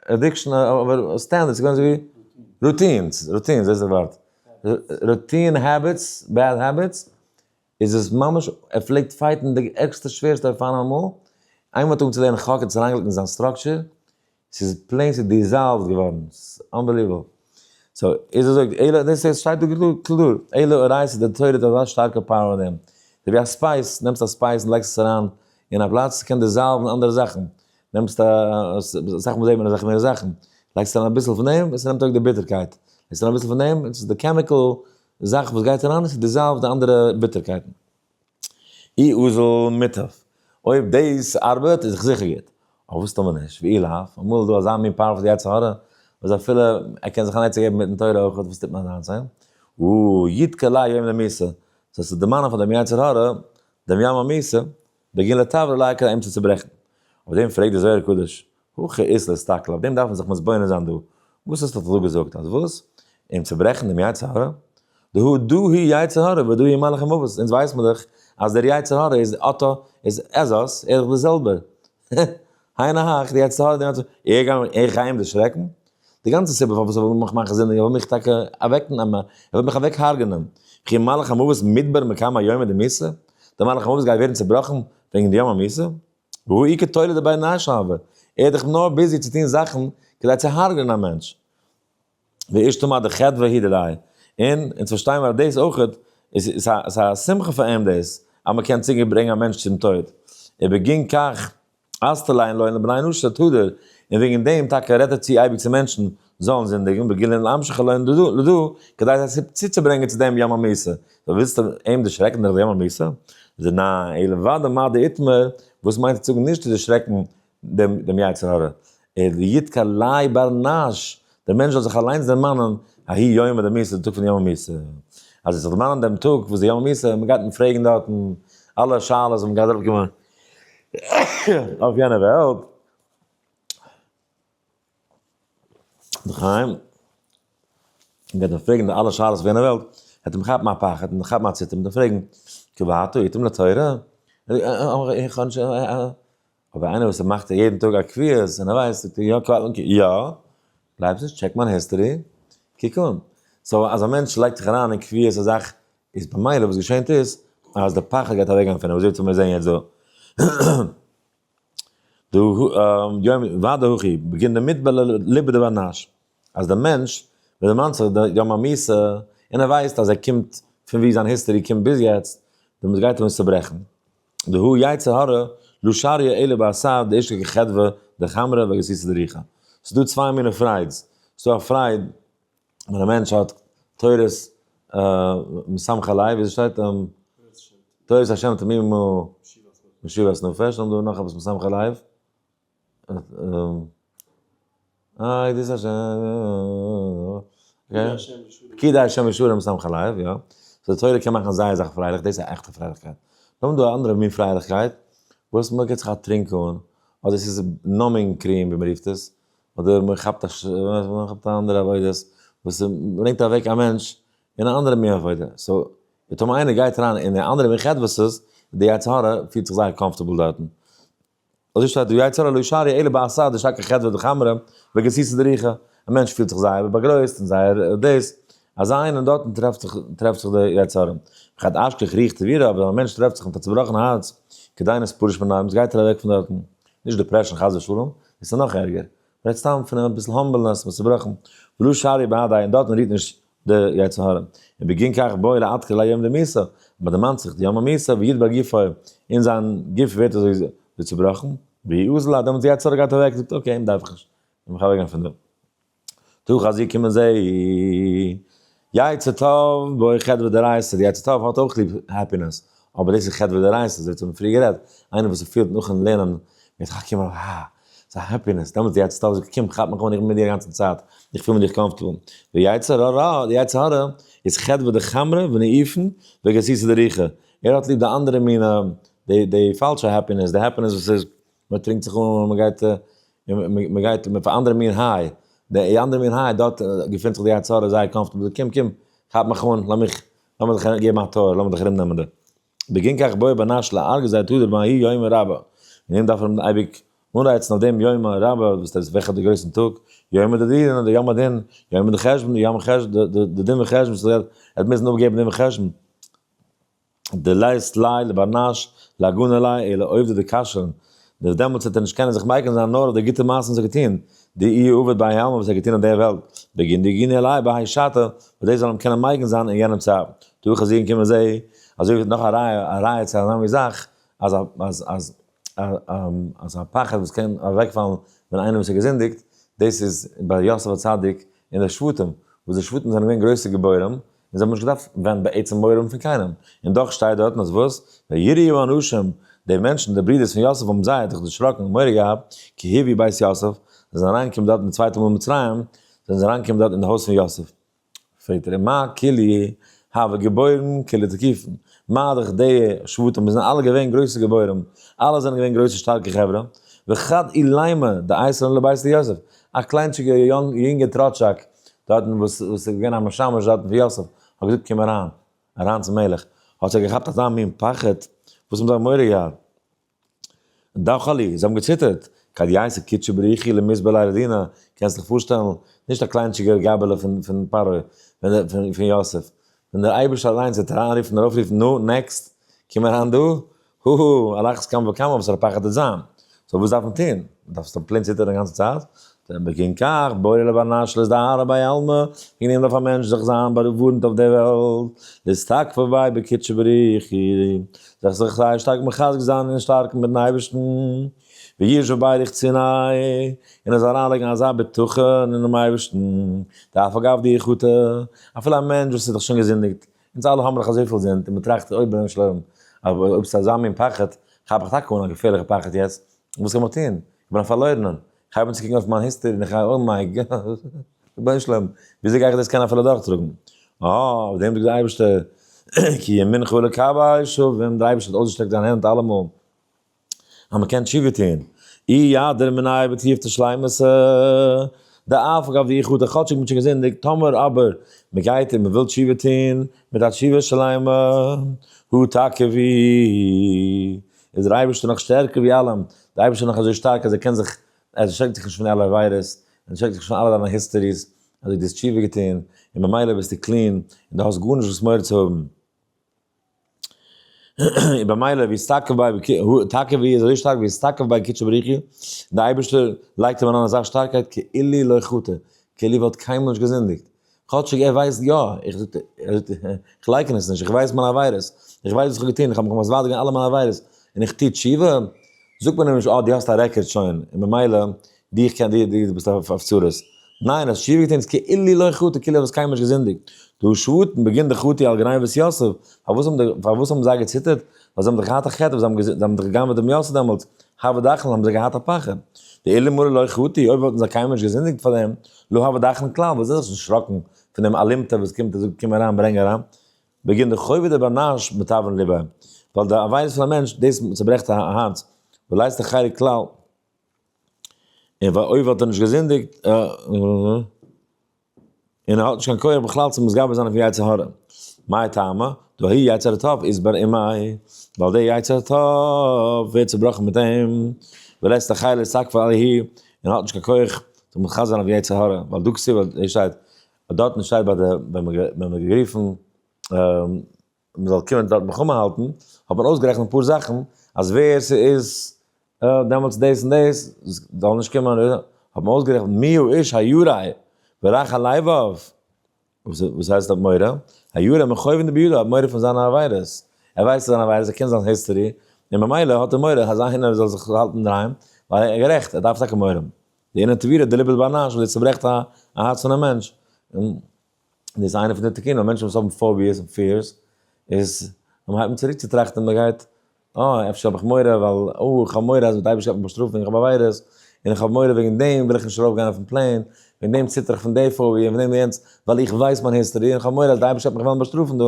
addiction, אבער standard, ס'איז געווען אזוי ווי routines, routines, דאס איז די ווארט, routine habits, bad habits, איז עס ממש, ער פלעגט fight ן די ערגסטע שווערסטע אופנים אמאל, איינמאל האט ער אנגעהויבן צו לערנען חק האט עס אריינגעלייגט אין זיין structure, ס'איז plain ס'איז dissolved געווארן, ס'איז unbelievable. so איז אזוי, אלא דאס איז שטייט דא קלאר, אלא אורייתא די תורה האט אזא שטארקע power אין דעם. אזוי ווי א spice, נעמסט א spice און לייגסט עס אריין אין א פלאץ, ס'קען dissolve ן אנדערע זאכן. נעמסט א, אסאך מאל זעט מען אזעלכע מינע זאכן, לייגסט אריין אביסל פון דעם, עס נעמט אוועק די ביטערקייט. לייגסט אריין אביסל פון דעם, עס איז די chemical זאך וואס גייט אריין, עס dissolve ט די אנדערע ביטערקייטן. אי אזל מוטב. אויב דאס ארבעט איז זיכער גוט. אבער וואס טאר מען נישט? ואי לאו. אמאל איז דא אזא מין powerful יצר הרע, וואס אפילו ער קען זיך אן עצה געבן מיטן תורה אויך, וואס טוט מען אזאנס? הא? ידכר ליה יום למיתה. זאלסטו דערמאנען פאר דעם יצר הרע דעם יום המיתה, בגין לתברא ליה כדי אים צו צוברעכן. אויף דעם פרעגט דער זוהר הקדוש, הכא אית לאסתכלא, אויף דעם דארף מען זיך מתבונן זיין דא, וואס האסטו דא געזאגט? אז וואס? אים צוברעכן דעם יצר הרע? דהא דא הוא יצר הרע ודא הוא מלאך המוות, אונז ווייס מיר דאך אז דער יצר הרע איז אותו איז עזות, ער איז דאך דער זעלבער. היינו הך, די יצר הרע, די יצר, איך גיי איך גיי אים דערשרעקן? די גאנצע סיבה פארוואס ער וויל מיך מאכן זינדיגן, ער וויל מיך טאקע אוועקנעמען, ער וויל מיך אוועקהרג'נען. וכי מלאך המוות מדבר מקמי יומא דמיתה? דער מלאך המוות גייט ווערן צעבראכן וועגן די יום המיתה? והוא איכא תולע דבי נש הוה, ער איז דאך נאר busy צו טון זאכן כדי צו הרג'נען א מענטש. ואשתמע דחדוה היא דיליה, און אונז פארשטייען מיר אז דאס אויך איז א שמחה פאר אים דאס אז מען קען צוברענגען א מענטש צום טויט, ובגין כך אסתליין לון לבני נשא תדיר, און וועגן דעם טאקע רעדט ער צו אייביג צו מענטשן זאלן זינדיגן, בגילין להמשיך לון לדא, כדי זיי צוצוברענגען צו דעם יום המיתה. דו ווילסט אים דערשרעקן דורך די יום המיתה? זאגט ער ניין, אלא ודאי מה דאיתמר, וואס מיינט צו זאגן נישט צו דערשרעקן דעם יצר הרע, אלא ידכר ליה בר נש, דער מענטש זאל זיך אליינס דערמאנען, ההוא יומא דמיתה, די טאג פון יום המיתה. אז ער זאל זיך דערמאנען דעם טאג וואס די יום המיתה, מען גייט אים פרעגן דארטן אלע שאלות וואס מען גייט אראפקומען אויף יענע וועלט. לחיים, גייט אים פרעגן די אלע שאלות אויף יענע וועלט, וועט אים כאפן א פחד און כאפן א ציטער, און פרעגן, קבעת עתים לתורה? איך האב נישט, אבער איינער וואס מאכט יעדן טאג א קביעות און ער ווייסט, זאגט ער יא קבעת, יא, גלייבסט נישט? check מיין history, קוק אן. so אז א מענטש לייגט זיך אריין אין קביעות א זאך, איז במילא וואס געשענט איז, אז די פחד גייט אוועקגיין פון אים, אזוי ווי מיר זעען יעצט דא. דא יום ודהכי בגין דמטבע ליבא דבר נש, אז דער מענטש ווען דערמאנט זיך די יום המיתה און ער ווייסט אז ער קומט פון ווי זיין history קומט ביז יעצט, דעמאלטס גייט אים עס צוברעכן. דהא יצר הרע לא שריא אלא באתר דאשתכח חדוה דחמרא וגסיסא דרוחא. ס'איז דא צוויי מיני פריידס, ס'איז דא א פרייד ווען א מענטש האט תורת משמחי לב, וויאזוי שטייט? תורת השם תמימה משיבת נפש, און דא נאך עפעס משמחי לב. איי דאס איז פקידי השם ישרים משמחי לב, יא. so די תורה קען מאכן זייער זאך פרייליך, דאס איז א עכטע פרייליכקייט. נאכדעם איז דא א אנדערע מין פרייליכקייט, וואס מען גיבט זיך א טרינק אן, אדער עס איז numbing cream ווי מען רופט עס, אדער מען כאפט א מען כאפט א אנדערע עבודות וואס ברענגט אוועק א מענטש אין א אנדערע מין עבודה, so טאמער איינער גייט אריין אין די אנדערע מין חדוות'ס, די יצר הרע פילט זיך זייער comfortable דארטן. אזוי שטייט דא יצר הרע לא שריא אלא באתר דאשתכח חדוה דחמרא וגסיסא דרוחא, א מענטש פילט זיך זייער באגרויסט און זייער דאס, אזא איינער דארטן טרעפט זיך טרעפט זיך די יצר הרע. וכד אשכח רוח תבירא, אבער א מענטש טרעפט זיך מיט א צובראכן הארץ, כדין אתפריש מיניה, גייט ער אוועק פון דארטן, נישט depression חס ושלום, עס איז נאך ערגער. רעדט סתם פון אביסל humbleness וואס צובראכן, ולא שרי בהדיה און דארטן רוהט נישט די יצר הרע. און בגין כך בעי לאדכר ליום דמיתה, מען דערמאנט זיך די יום המיתה וידבר גופו, און זיין גוף ווערט אזוי ווי צובראכן, ויהי אזל לה, דעמאלטס די יצר הרע גייט אוועק, זאגט okay אים דארף איך נישט, איך מיך אוועקגיין פון דא. תא חזי קומען זיי. יצר טוב בעי חדוה דאורייתא, די יצר טוב האט אויך ליב happiness, אבער דאס איז חדוה דאורייתא, אזוי האט מען פריער גערעדט, איינער וואס פילט נאכן לערנען מיט חכימא אה, ס'איז א happiness, דעמאלטס די יצר טוב זאגט קום כאפ מיך אן איך בין מיט דיר א גאנצן צייט, איך פיל מיט דיך comfortable. ויצר הרע, די יצר הרע איז חדוה דחמרא ונאופין וגסיסא דרוחא, ער האט ליב די אנדערע מינע, די פאלשע happiness, די happiness וואס איז מען טרינקט זיך אן און מען גייט מען גייט מיט א אנדערע מין high, די אנדערע מין high דארט געפינט זיך די יצר הרע זייער comfortable, קום קום כאפ מיך אן לאמיך לאמיר דיך געבן א tour לאמיר דיך ארום נעמען דא. בגין כך בעי בר נש לארגזיה תדיר בההוא יומא רבא, און אים דארף מען אייביג אנרייצן אויף דעם יומא רבא וואס דאס וועלכע די גרויסן טאג, יומא דדינא די יום הדין, יומא דחשבון די יום חשבון די דין וחשבון וואס ער וועט מוזן אפגעבן דין וחשבון. דלית ליה לבר נש לאגוני ליה אלא עובדא דכשרן, דער דעמאלטס וועט ער נישט קענען זיך מגין זיין נאר אויף די גוטע מעשים וואס ער האט געטון, דאיהו עביד בהאי עלמא וואס ער האט געטון אויף דער וועלט, בגין דאגוני ליה בהאי שעתא, וואס דאס זאל אים קענען מגין זיין אין יענעם צייט. דא חזירן קומען זיי, אזוי ווי נאך א ראיה, א ראיה צו אזא מין זאך, אז א אז אז אז א פחד וואס קען אוועקפאלן ווען איינער וואס האט געזינדיגט, דאס איז ביי יוסף הצדיק און די שבטים, וואס די שבטים זענען געווען גרויסע גיבורים, און זיי האבן נישט געדארפט ווען בעצם מורא האבן פון קיינעם, און דאך שטייט דארטן אז וואס? ויראו האנשים, די מענטשן, די ברידערס פון יוסף האבן זייער זיך דערשראקן און מורא געהאט, כי הביאו בית יוסף, זיי זענען אריינגעקומען דארטן די צווייטע מאל אין מצרים, זענען זיי אריינגעקומען דארט אין די הויז פון יוסף. פרעגט ער אים, מאי כולהו הוו גיבורין כולהו תקיפין, מה דאך די שבטים זענען אלע געווען גרויסע גיבורים, אלע זענען געווען גרויסע שטארקע חברה, וחד עולימא דאייתי לן לביתא דיוסף, א קליינטשיגע יונגע טראטשאק דארטן וואס איז געווען א משמש דארטן פון יוסף, האט געזאגט קום אריין, אריין צום מלך, האט זיי געכאפט אזא מין פחד, וואס האבן זיי מורא געהאט? דחלי, זיי האבן געציטערט, כד ייתי קודשא בריך הוא למסבר ליה לדינא, קענסט דיך פארשטעלן, נישט א קליינטשיגער גאבעלע פון פרעה, פון יוסף, ווען דער אייבערשטער אליינס וועט אריינרופן און ארויפרופן, נו, next, קום אריין דא, הו הו, על אחת כמה וכמה וואס פאר א פחד וועט זיין. so וואס דארף מען טון? מען דארף סתם plain ציטערן די גאנצע צייט? בגין כך, בעי לבר נש לאזדהרא בהאי עלמא, וועגן דעם דארף א מענטש זיך זיין באווארנט אויף דער וועלט, לאתתקפא ביה בקודשא בריך הוא, זיך זיך זייער שטארק מחזק זיין און שטארקן מיטן אייבערשטן, וישב ביה רחציניה, און ער זאל אריינלייגן אזא בטחון אינעם אייבערשטן, דאף אגב דחטי, אפילו א מענטש וואס האט דאך שוין געזינדיגט, אונז אלע האבן דאך אזויפיל זינד, און מען טראכט אוי רבונו של עולם, אבער אויב ס'איז אזא מין פחד, כאפ איך טאקע אן א געפערליכע פחד יעצט, וואס קען מען טון? איך בין א פארלוירענער, איך הייב אן צו קוקן אויף מיין history און איך גיי oh my god, רבונו של עולם, וויאזוי גיי איך דאס קענען אפילו אדורכטראגן? אה, אויף דעם זאגט דער אייבערשטער, כי ימינך אלקי שבים, דער אייבערשטער האט אויסגעשטרעקט זיין הענט אלעמאל, אז מען קען תשובה טון, אי ידיר מיניה בתיובתא שלימתא, דאף אגב דחטי כאטשיג מען האט שוין געזינדיגט, טאמער אבער מען גייט און מען וויל תשובה טון מיט א תשובה שלימה, הוא תקיף הוא, איז דער אייבערשטער נאך שטערקער ווי אלעם, דער אייבערשטער איז נאך אזוי שטארק אז ער קען זיך, ער דערשרעקט זיך נישט פון אלע עבירות, ער דערשרעקט זיך נישט פון אלע דיינע histories, אזוי דו האסט תשובה געטון, און ממילא ביסטו clean, און דו האסט גארנישט וואס מורא צו האבן. און במילא ווי ס'טאקע ביי טאקע ווי איז אזוי שטארק ווי ס'טאקע ביי קודשא בריך הוא, די אייבערשטער לייגט אים אריין אזא שטארקייט כאילו לא חטא, כאילו וואלט קיינמאל נישט געזינדיגט, כאטשיג ער ווייסט יא, איך איך לייקן עס נישט, איך ווייס מיינע עבירות, איך ווייס וואס איך האב געטון, איך האב מיך מתוודה געווען אלע מיינע עבירות, און איך טו תשובה, זאגט מען אים נישט אה דו האסט א record שוין, און במילא דיך קען דו דו ביסט אויף צרות. ניין, האסט תשובה געטון איז כאילו לא חטא, כאילו האסט קיינמאל נישט געזינדיגט. דהא שבטן בגין דחטו על גניבת יוסף, פארוואס האבן די פארוואס האבן זיי געציטערט? ווייל זיי האבן דאך געהאט א חטא, זיי האבן דאך גע'גנב'עט דעם יוסף דעמאלטס, הוה דחלן האבן זיי געהאט א פחד. דאילמלא לא חטו, אויב וואלטן זיי קיינמאל נישט געזינדיגט פאר דעם, לא הוה דחלן כלל, וואלט זיי זיך נישט דערשראקן פון דעם אלימתא וואס קומט און זאגט קום אריין ברענג אריין. בגין דחובא דבר נש מתאוון ליבא, ווייל די עבירות פון א מענטש דאס צוברעכט א הארץ, ולית ליה חיילא כלל. און ווייל אויב האט ער נישט געזינדיגט, און ער האט נישט קיין כח בכלל צו מתגבר זיין אויפן יצר הרע. מאי טעמא? דההוא יצר הטוב אתבר עמיה, ווייל דער יצר הטוב ווערט צובראכן מיט אים, ולית ליה חילא לאתכפיא עלייהו, און האט נישט קיין כח צו מתחזק זיין אויף יצר הרע, ווייל דא כתיב דא שטייט, דארטן שטייט ביי די ווען מען האט גערופן מען זאל קומען דארט מלחמה האלטן, האט מען אויסגערעכנט אפאר זאכן, אז ווער ס'איז דעמאלטס דאס און דאס, זאל נישט קומען, האט מען אויסגערעכנט מי האיש הירא ורך הלבב, וואס הייסט האט מורא? הירא מחוב דבידו, האט מורא פון זיינע עבירות, ער ווייסט זיינע עבירות, ער קען זיין history, און ממילא האט ער מורא אז איינער זאל זיך האלטן אינדערהיים, ווייל ער איז גערעכט, ער דארף טאקע מורא האבן. דאינון תבירי דליבא דבר נש, וואס דאס צוברעכט א הארץ פון א מענטש. דאס איז איינע פון די תיקונים, מענטשן וואס האבן phobias און fears, איז ווען מען הייבט אן צוריק צו טראכטן, מען גייט, אה, אפשר האב איך מורא ווייל, אה, איך האב מורא אז די אייבערשטער גייט מיך באשטראפן וועגן איך האב עבירות, און איך האב מורא וועגן דעם וויל איך נישט ארויף גיין אויפן plane, וועגן דעם ציטער איך פון די phobia און פון דעם יענץ, ווייל איך ווייס מיין history און איך האב מורא אז די אייבערשטער גייט מיך וועלן באשטראפן דא.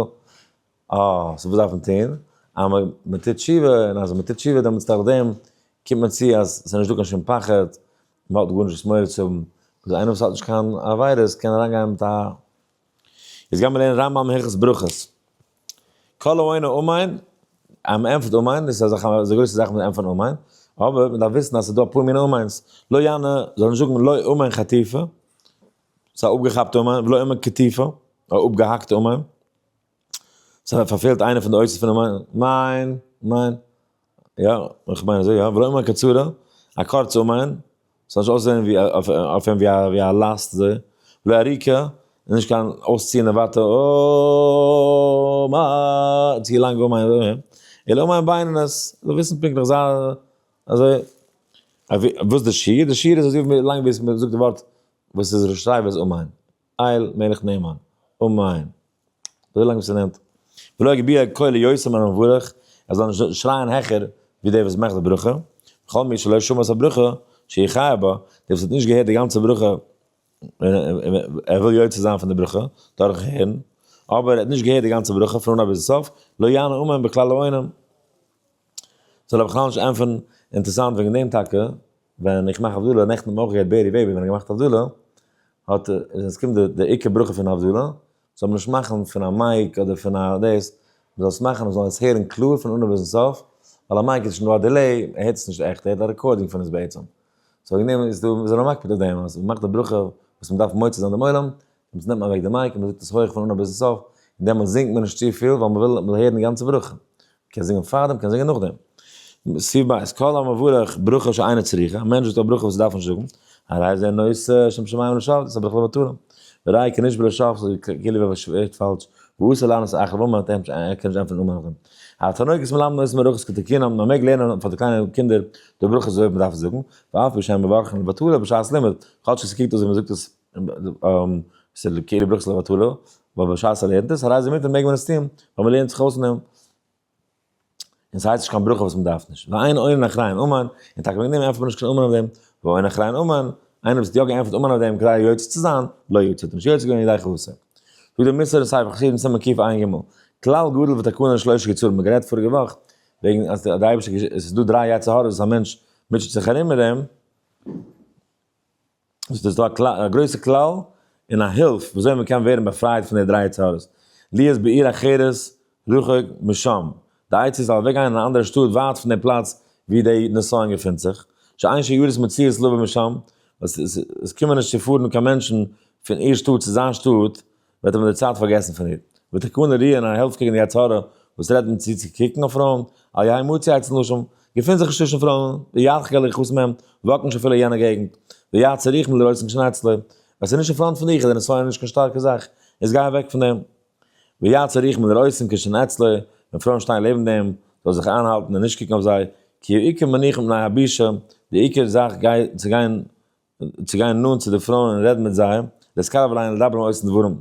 אה, so וואס דארף מען טון? אז מען טוט תשובה, און אז מען טוט תשובה דעמאלטס דורך דעם קומט מען צו אז ס'איז נישטא קיין שום פחד, מען האט גארנישט וואס מורא צו האבן, אז איינער וואס האט נישט קיין עבירות קען אריינגיין מיט א. יעצט גיימיר לערנען רמב ם הלכות ברכות. כל העונה אמן, אז מען ענטפערט אמן, דאס איז א גרויסע זאך מיט ענטפערן אמן, אבער מען דארף וויסן אז ס'איז דא אפאר מיני אמן'ס, לא יענה, זאל נישט זאגן לא אמן חטיפה, ס'איז א אפגעכאפטע אמן, ולא אמן קטיפה, א אפגעהאקטע אמן. ס'האט פארפעלט איינע פון די אותיות פון אמן, מיין, מיין, יא, איך מיין אזוי יא, ולא אמן קצרה, א קורצע אמן, ס'זאל נישט אויסזען ווי אויף אים ווי א לאסט אזוי, ולא ארוכה, און נישט קיין אויסציענדע ווארט אמן, צו לאנג אמן, אלא אמן בינונית, זאל וויסן פונקטליך זיי אזוי, וואס די שיעור? די שיעור איז אזוי לאנג ווי מ'זאגט די ווארט וואס איז ראשי תיבות אמן, אל מלך נאמן, אמן. אזוי לאנג ווי ס'נעמט. ולא יגביה קולו יותר מן המברך, ער זאל נישט שרייען העכער ווי דער וואס מאכט די ברכה. וכל מי שלא שמע את הברכה, שיהא חייב בה, דער וואס האט נישט געהערט די גאנצע ברכה, ער וויל יוצא זיין פון די ברכה דורכ'ן הערן, אבער ער האט נישט געהערט די גאנצע ברכה פון אנהייב ביזן סוף, לא יענה אמן בכלל העונים. זאל ער בכלל נישט ענטפערן. אינטערעסאנט וועגן דעם טאקע, ווען איך מאך הבדלה, נעכטן האט מען אויך געהערט בערי וועבער ווען ער האט געמאכט הבדלה, האט ער, ווען עס קומט די עיקר ברכה פון הבדלה, זאל מען נישט מאכן פון א mic אדער פון א דאס, מען זאל עס מאכן מען זאל עס הערן קלאר פון אנהויב ביזן סוף, ווייל א mic איז שוין דא א delay, ער הערט עס נישט עכט, ער הערט א recording פון עס בעצם. so וועגן דעם איז דא, מ'איז נאר מקפיד אויף דעם, אז מ'מאכט די ברכה וואס מ'דארף מוציא זיין דעם עולם, דעמאלטס נעמט מען אוועק די mic און מ'זאגט עס הויך פון אנהויב ביזן סוף, און דעמאלטס זינגט מען נישט צופיל ווייל מ'וויל מ'זאל הערן די גאנצע ברכה. מ'קען זינגען פארדעם, מ'קען זינגען נאכדעם. סעיף ב', כל המברך ברכה שאינה צריכה, א מענטש וואס האט א ברכה וואס ער דארף נישט זאגן, הרי זה נושא שם שמים לשווא, דאס איז א ברכה לבטלה. וראי' כנשבע לשווא, ס'איז כאילו ווען מ'שווערט פאלש, ואסור לענות אחריו אמן, ער קען נישט ענטפערן אמן נאכדעם. התינוקות מלמדין אותן ברכות כתיקונן, מ'מעג לערנען פאר די קליינע קינדער די ברכות אזוי ווי מ'דארף עס זאגן, ואף על פי שאין מברכין לבטלה בשעת לימוד, כאטש עס קוקט אויס ווי מ'זאגט עס ס'איז כאילו ברכות לבטלה, אבער בשעת ער לערנט עס, הרי זה מותר מעג מען עס טון, ווייל מ'לערנט זיך אויס אין דעם. און ס'הייסט נישט קיין ברכה וואס מ'דארף נישט. ואין עונין אחריהן אמן, און טאקע וועגן דעם ענטפערט מען נישט קיין אמן אויף דעם, ועונין אחריהן אמן, איינער וואס האט יא געענטפערט אמן אויף דעם כדי יוצא צו זיין, לא יצא, האט ער נישט יוצא געווען ידי חובתו. זאגט דער מוסר אין ספר חסידים סימן קע"ג, כלל גדול ותקנה לשלושה יצרים, מ'האט גערעדט פאריגע וואך וועגן אז די אייבערשטער עס איז דא דריי יצר הרע'ס וואס א מענטש מוטשעט זיך ארום מיט דעם, עס איז דא א גרויסע כלל און א הילף וויאזוי מען קען ווערן באפרייט פון די דריי יצר הרע'ס, להיות בעיר אחרת רחוק משם, די עצה איז זאל אוועקגיין אין א אנדערע שטאט ווייט פון די פלאץ ווי די נסיון געפינט זיך, שאין שיירות מציאות לבא משם, עס קומען נישט צו פארן קיין מענטשן פון איר שטאט צו זיין שטאט, וועט ער מיט די צייט פארגעסן פון איר. ותקנה ראיה און א העלפט קעגן די יצר הרע וואס רעדט אים צו צו קוקן אויף פרויען, אל יהא מצוי אצל נשים, געפינט זיך נישט צווישן פרויען, וירחק הליכות מהם, walk נישט אפילו אין יענע געגנט, ויעצור רוחם לראות כשנצלו, ווען ס'איז נישט אין front פון דיך איז די נסיון נישט קיין שטארקע זאך, איז גיי אוועק פון דעם. ויעצור רוחם לראות כשנצלו, ווען פרויען שטייען לעבן דעם, זאל זיך איינהאלטן און נישט קוקן אויף זיי, כי העיקר מניחן מפני הבישה, די עיקר זאך גיי צו גיין צו גיין נאנט צו די פרויען און רעדן מיט זיי, להתקרב אליהן לדבר אותן דברים.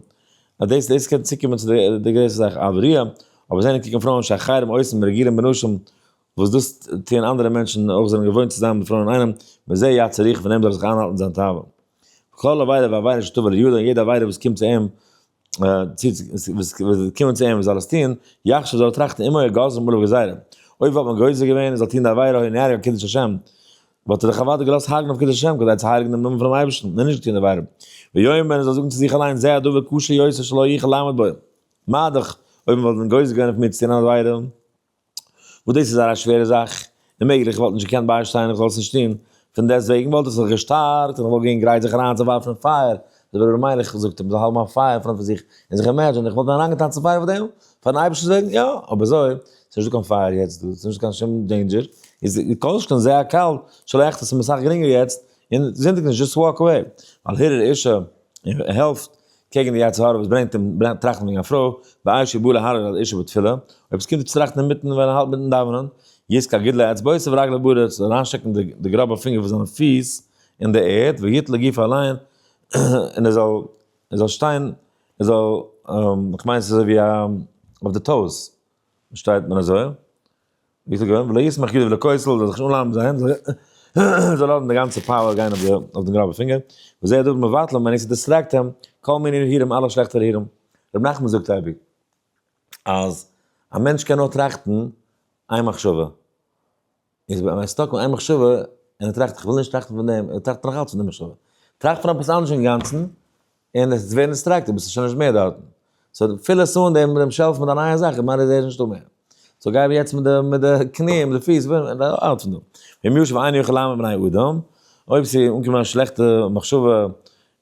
אז דאס דאס קען צוקומען צו די די גרויסע זאך אבריה, אבער זען און קוקן פרויען שאחרים עושים רגילים בנשים, וואס דאס טוען אנדערע מענטשן אויך זענען געוואוינט צו זיין מיט פרויען אינאיינעם, מזה יצא רוחו פון דעם זאל ער זיך איינהאלטן זיין תאווה. כל עבירה ועבירה שתבא לידו, און יעדע עבירה וואס קומט צו אים, וואס קומען צו אים ער זאל עס טון, יחשוב זאל ער טראכטן אם היו גוזרים עליו גזירה, אויב וואלט מען גוזר געווען ער זאל טון די עבירה היה נהרג על קידוש השם, וואלט ער דאך אוודאי געלאזט הרג'ן אויף קידוש השם כדי צו הייליגן דעם נאמען פונעם אייבערשטן, און נישט געטון די עבירה. ויאמר ער זאל זאגן צו זיך אליין זה הדבר קשה יותר שלא יוכל לעמוד בו, מה דאך אויב מען וואלט ווען גוזר געווען אויף מיר צו טון אן עבירה, וואס דאס איז א שווערע זאך, און מעגליך איך וואלט נישט געקענט ביישטיין איך זאל עס נישט טון, פון דעסטוועגן וואלט איך זיך געשטארקט און איך וואלט געווען גרייט זיך אריינצואווארפן אין פייער, אזוי ווי ר' מיילעך זאגט מען זאל האבן א פייער front פון זיך און זיך imagine איך וואלט מיר אריינגעטאנצט אין פייער פאר דעם, פארן אייבערשטנ'ס וועגן, יא, אבער אזוי, ס'איז נישטא קיין פייער יעצט דא, ס'איז נישטא קיין שום danger, איז כל שכן זה הקל, שלעכט, עס איז מיר אסאך גרינגער יעצט, און זינדיג נישט, just walk away, ווייל הרהור אשה העלפט קעגן די יצר הרע וואס ברענגט אים טראכטן וועגן א פרוי, בעת שבא להרהר על אשה בתפילה, אויב עס קומט אים צו טראכטן אינמיטן ווען ער האלט מיטן דאווענען, יתקע גודלי אצבעותיו ורגליו בארץ, זאל אריינשטעקן די גראבע פינגער פון זיינע פיס אין די ערד, ויתלה גופו עליהן, און ער זאל ער זאל שטיין, ער זאל, איך מיין עס איז אזוי ווי א אויף די toes שטייט מען אזוי. ווי ס'איז געווען, ולא יסמוך ידיו לכותל, זאל זיך נישט אנלאנען מיט זיין הענט, זאל לאזן די גאנצע power גיין אויף די גראבע פינגער, וזה הדבר מבטלם ווען עס distract אים, כל מיני הרהורים, אלע שלעכטע הרהורים. ר' נחמן זאגט אייביג, אז א מענטש קען נאר טראכטן איין מחשבה, איז ווען ער איז stuck מיט איין מחשבה, און ער טראכט איך וויל נישט טראכטן פון דעם, ער טראכט נאך אלץ פון די מחשבה, טראכט פון עפעס אנדערש אינגאנצן, און עס ווערן distracted, ביסטו שוין נישט מער דארטן. so פיל עס אן דעם shelf מיט א נייע זאך, איך מיין עס איז נישטא מער. so גיי יעצט מיט די מיט די קני, מיט די פיס, out פון דא. ואם ישב ואינו יכול לעמוד מפני אדם, אויב ס'איז אנגעקומען א שלעכטע מחשבה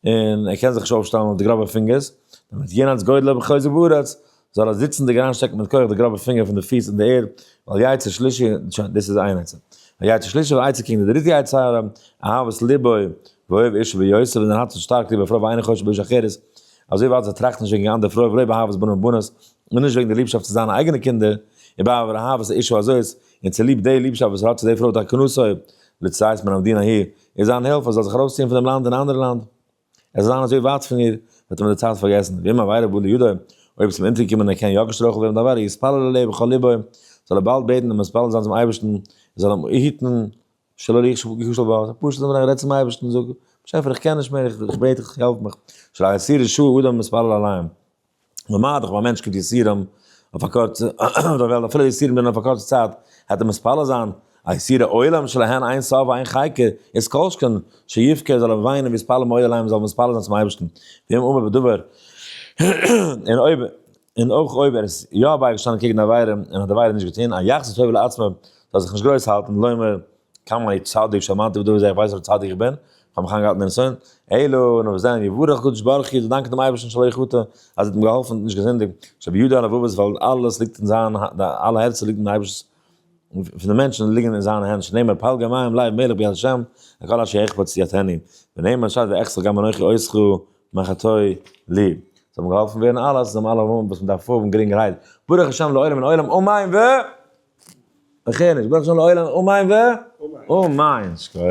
און ער קען זיך נישט אויפשטעלן אויף די גראבע פינגערס, דעמאלט ינעץ גודלו בחוזק בארץ, זאל ער זיצנדיג אריינשטעקן מיט כח די גראבע פינגער פון די פיס אין די ערד, ועל יצר שלישי, שוין, דאס איז איין עצה. ועל יצר שלישי ועצה קעגן די דריטע יצר הרע, אהבת לבו ואוהב אשה ביותר, ווען ער האט שטארק ליב א פרוי ואינו חושב באשה אחרת, אזוי ווייט אז ער טראכט נישט וועגן א אנדערע פרוי ולא באהבת בנים ובנות, און נישט וועגן די ליבשאפט צו זיינע אייגענע קינדער, ובעבור אהבת האשה הזאת, און צוליב די ליבשאפט וואס ער האט צו די פרוי תקנתו, לצאת מן המדינה ההיא, איז זיין הילף ער זאל זיך ארויסציען פון דעם לאנד אין א אנדערע לאנד. ער זאל זיין אזוי ווייט פון איר, וועט אים מיט די צייט פארגעסן, ואם עבירה באה לידו, אויב עס איז אים אונטערגעקומען און ער קען יא געשטרויכלט ווערן מיט די עבירה, יתפלל עליה בכל ליבו, זאל ער באלד בעטן און מתפלל זיין צום אייבערשטן, ער זאל אים היטן, שלא ליכשל בה, פשוט זאל מען רעדן צום אייבערשטן און זאגן, באשעפער איך קען נישט מער, איך בעט דיך העלף מיך, שלא יסיר רשעה אדם מתפלל עליהם. נארמאל דאך ביי א מענטש קומט יסורים אויף א קורצע וועלט, אפילו יסורים זענען אויף א קורצע צייט, העט ער מתפלל זיין, א יסורי עולם שלהן אין סוף ואין חקר, איז כל שכן שיבכה זאל ער וויינען ויתפלל מאוד אליהם זאל מתפלל זיין צום אייבערשטן, ואם אמר בדבר, און אויב און אויך אויב ער איז יא בייגעשטאנען קעגן די עבירה און האט די עבירה נישט געטון, א יחזיר טובה לעצמו. זאל זיך נישט גרויס האלטן, לומר כמה אני צדיק שאמרתי בדבר זה, איך ווייס ווי צדיק איך בין, איך האב מיך איינגעהאלטן אין נסיון, אלא נאר וואס דען, יברך הקדוש ברוך הוא, זאל דאנקען דעם אייבערשטן שלא חטא, אז ער האט אים געהאלפן און נישט געזינדיגט, שבידו הלבבות, ווייל אלעס ליגט אין זיין, אלע הערצער ליגט אין די אייבערשטנ'ס, פון די מענטשן ליגן אין זיינע הענט, שנאמר פלגי מים לב מלך ביד השם, וכל אשר יחפץ יעטני, ונאמר שד ואחסר גם אנכי אותך מחטאי לי. זאל מען געהאלפן ווערן אלעס, זאל מען אלע האבן וואס מען דארף האבן גרינגערהייט, ברוך השם לעולם און עולם אמן ו. איך הער נישט, ברוך השם לעולם אמן ו. אמן. שכוח.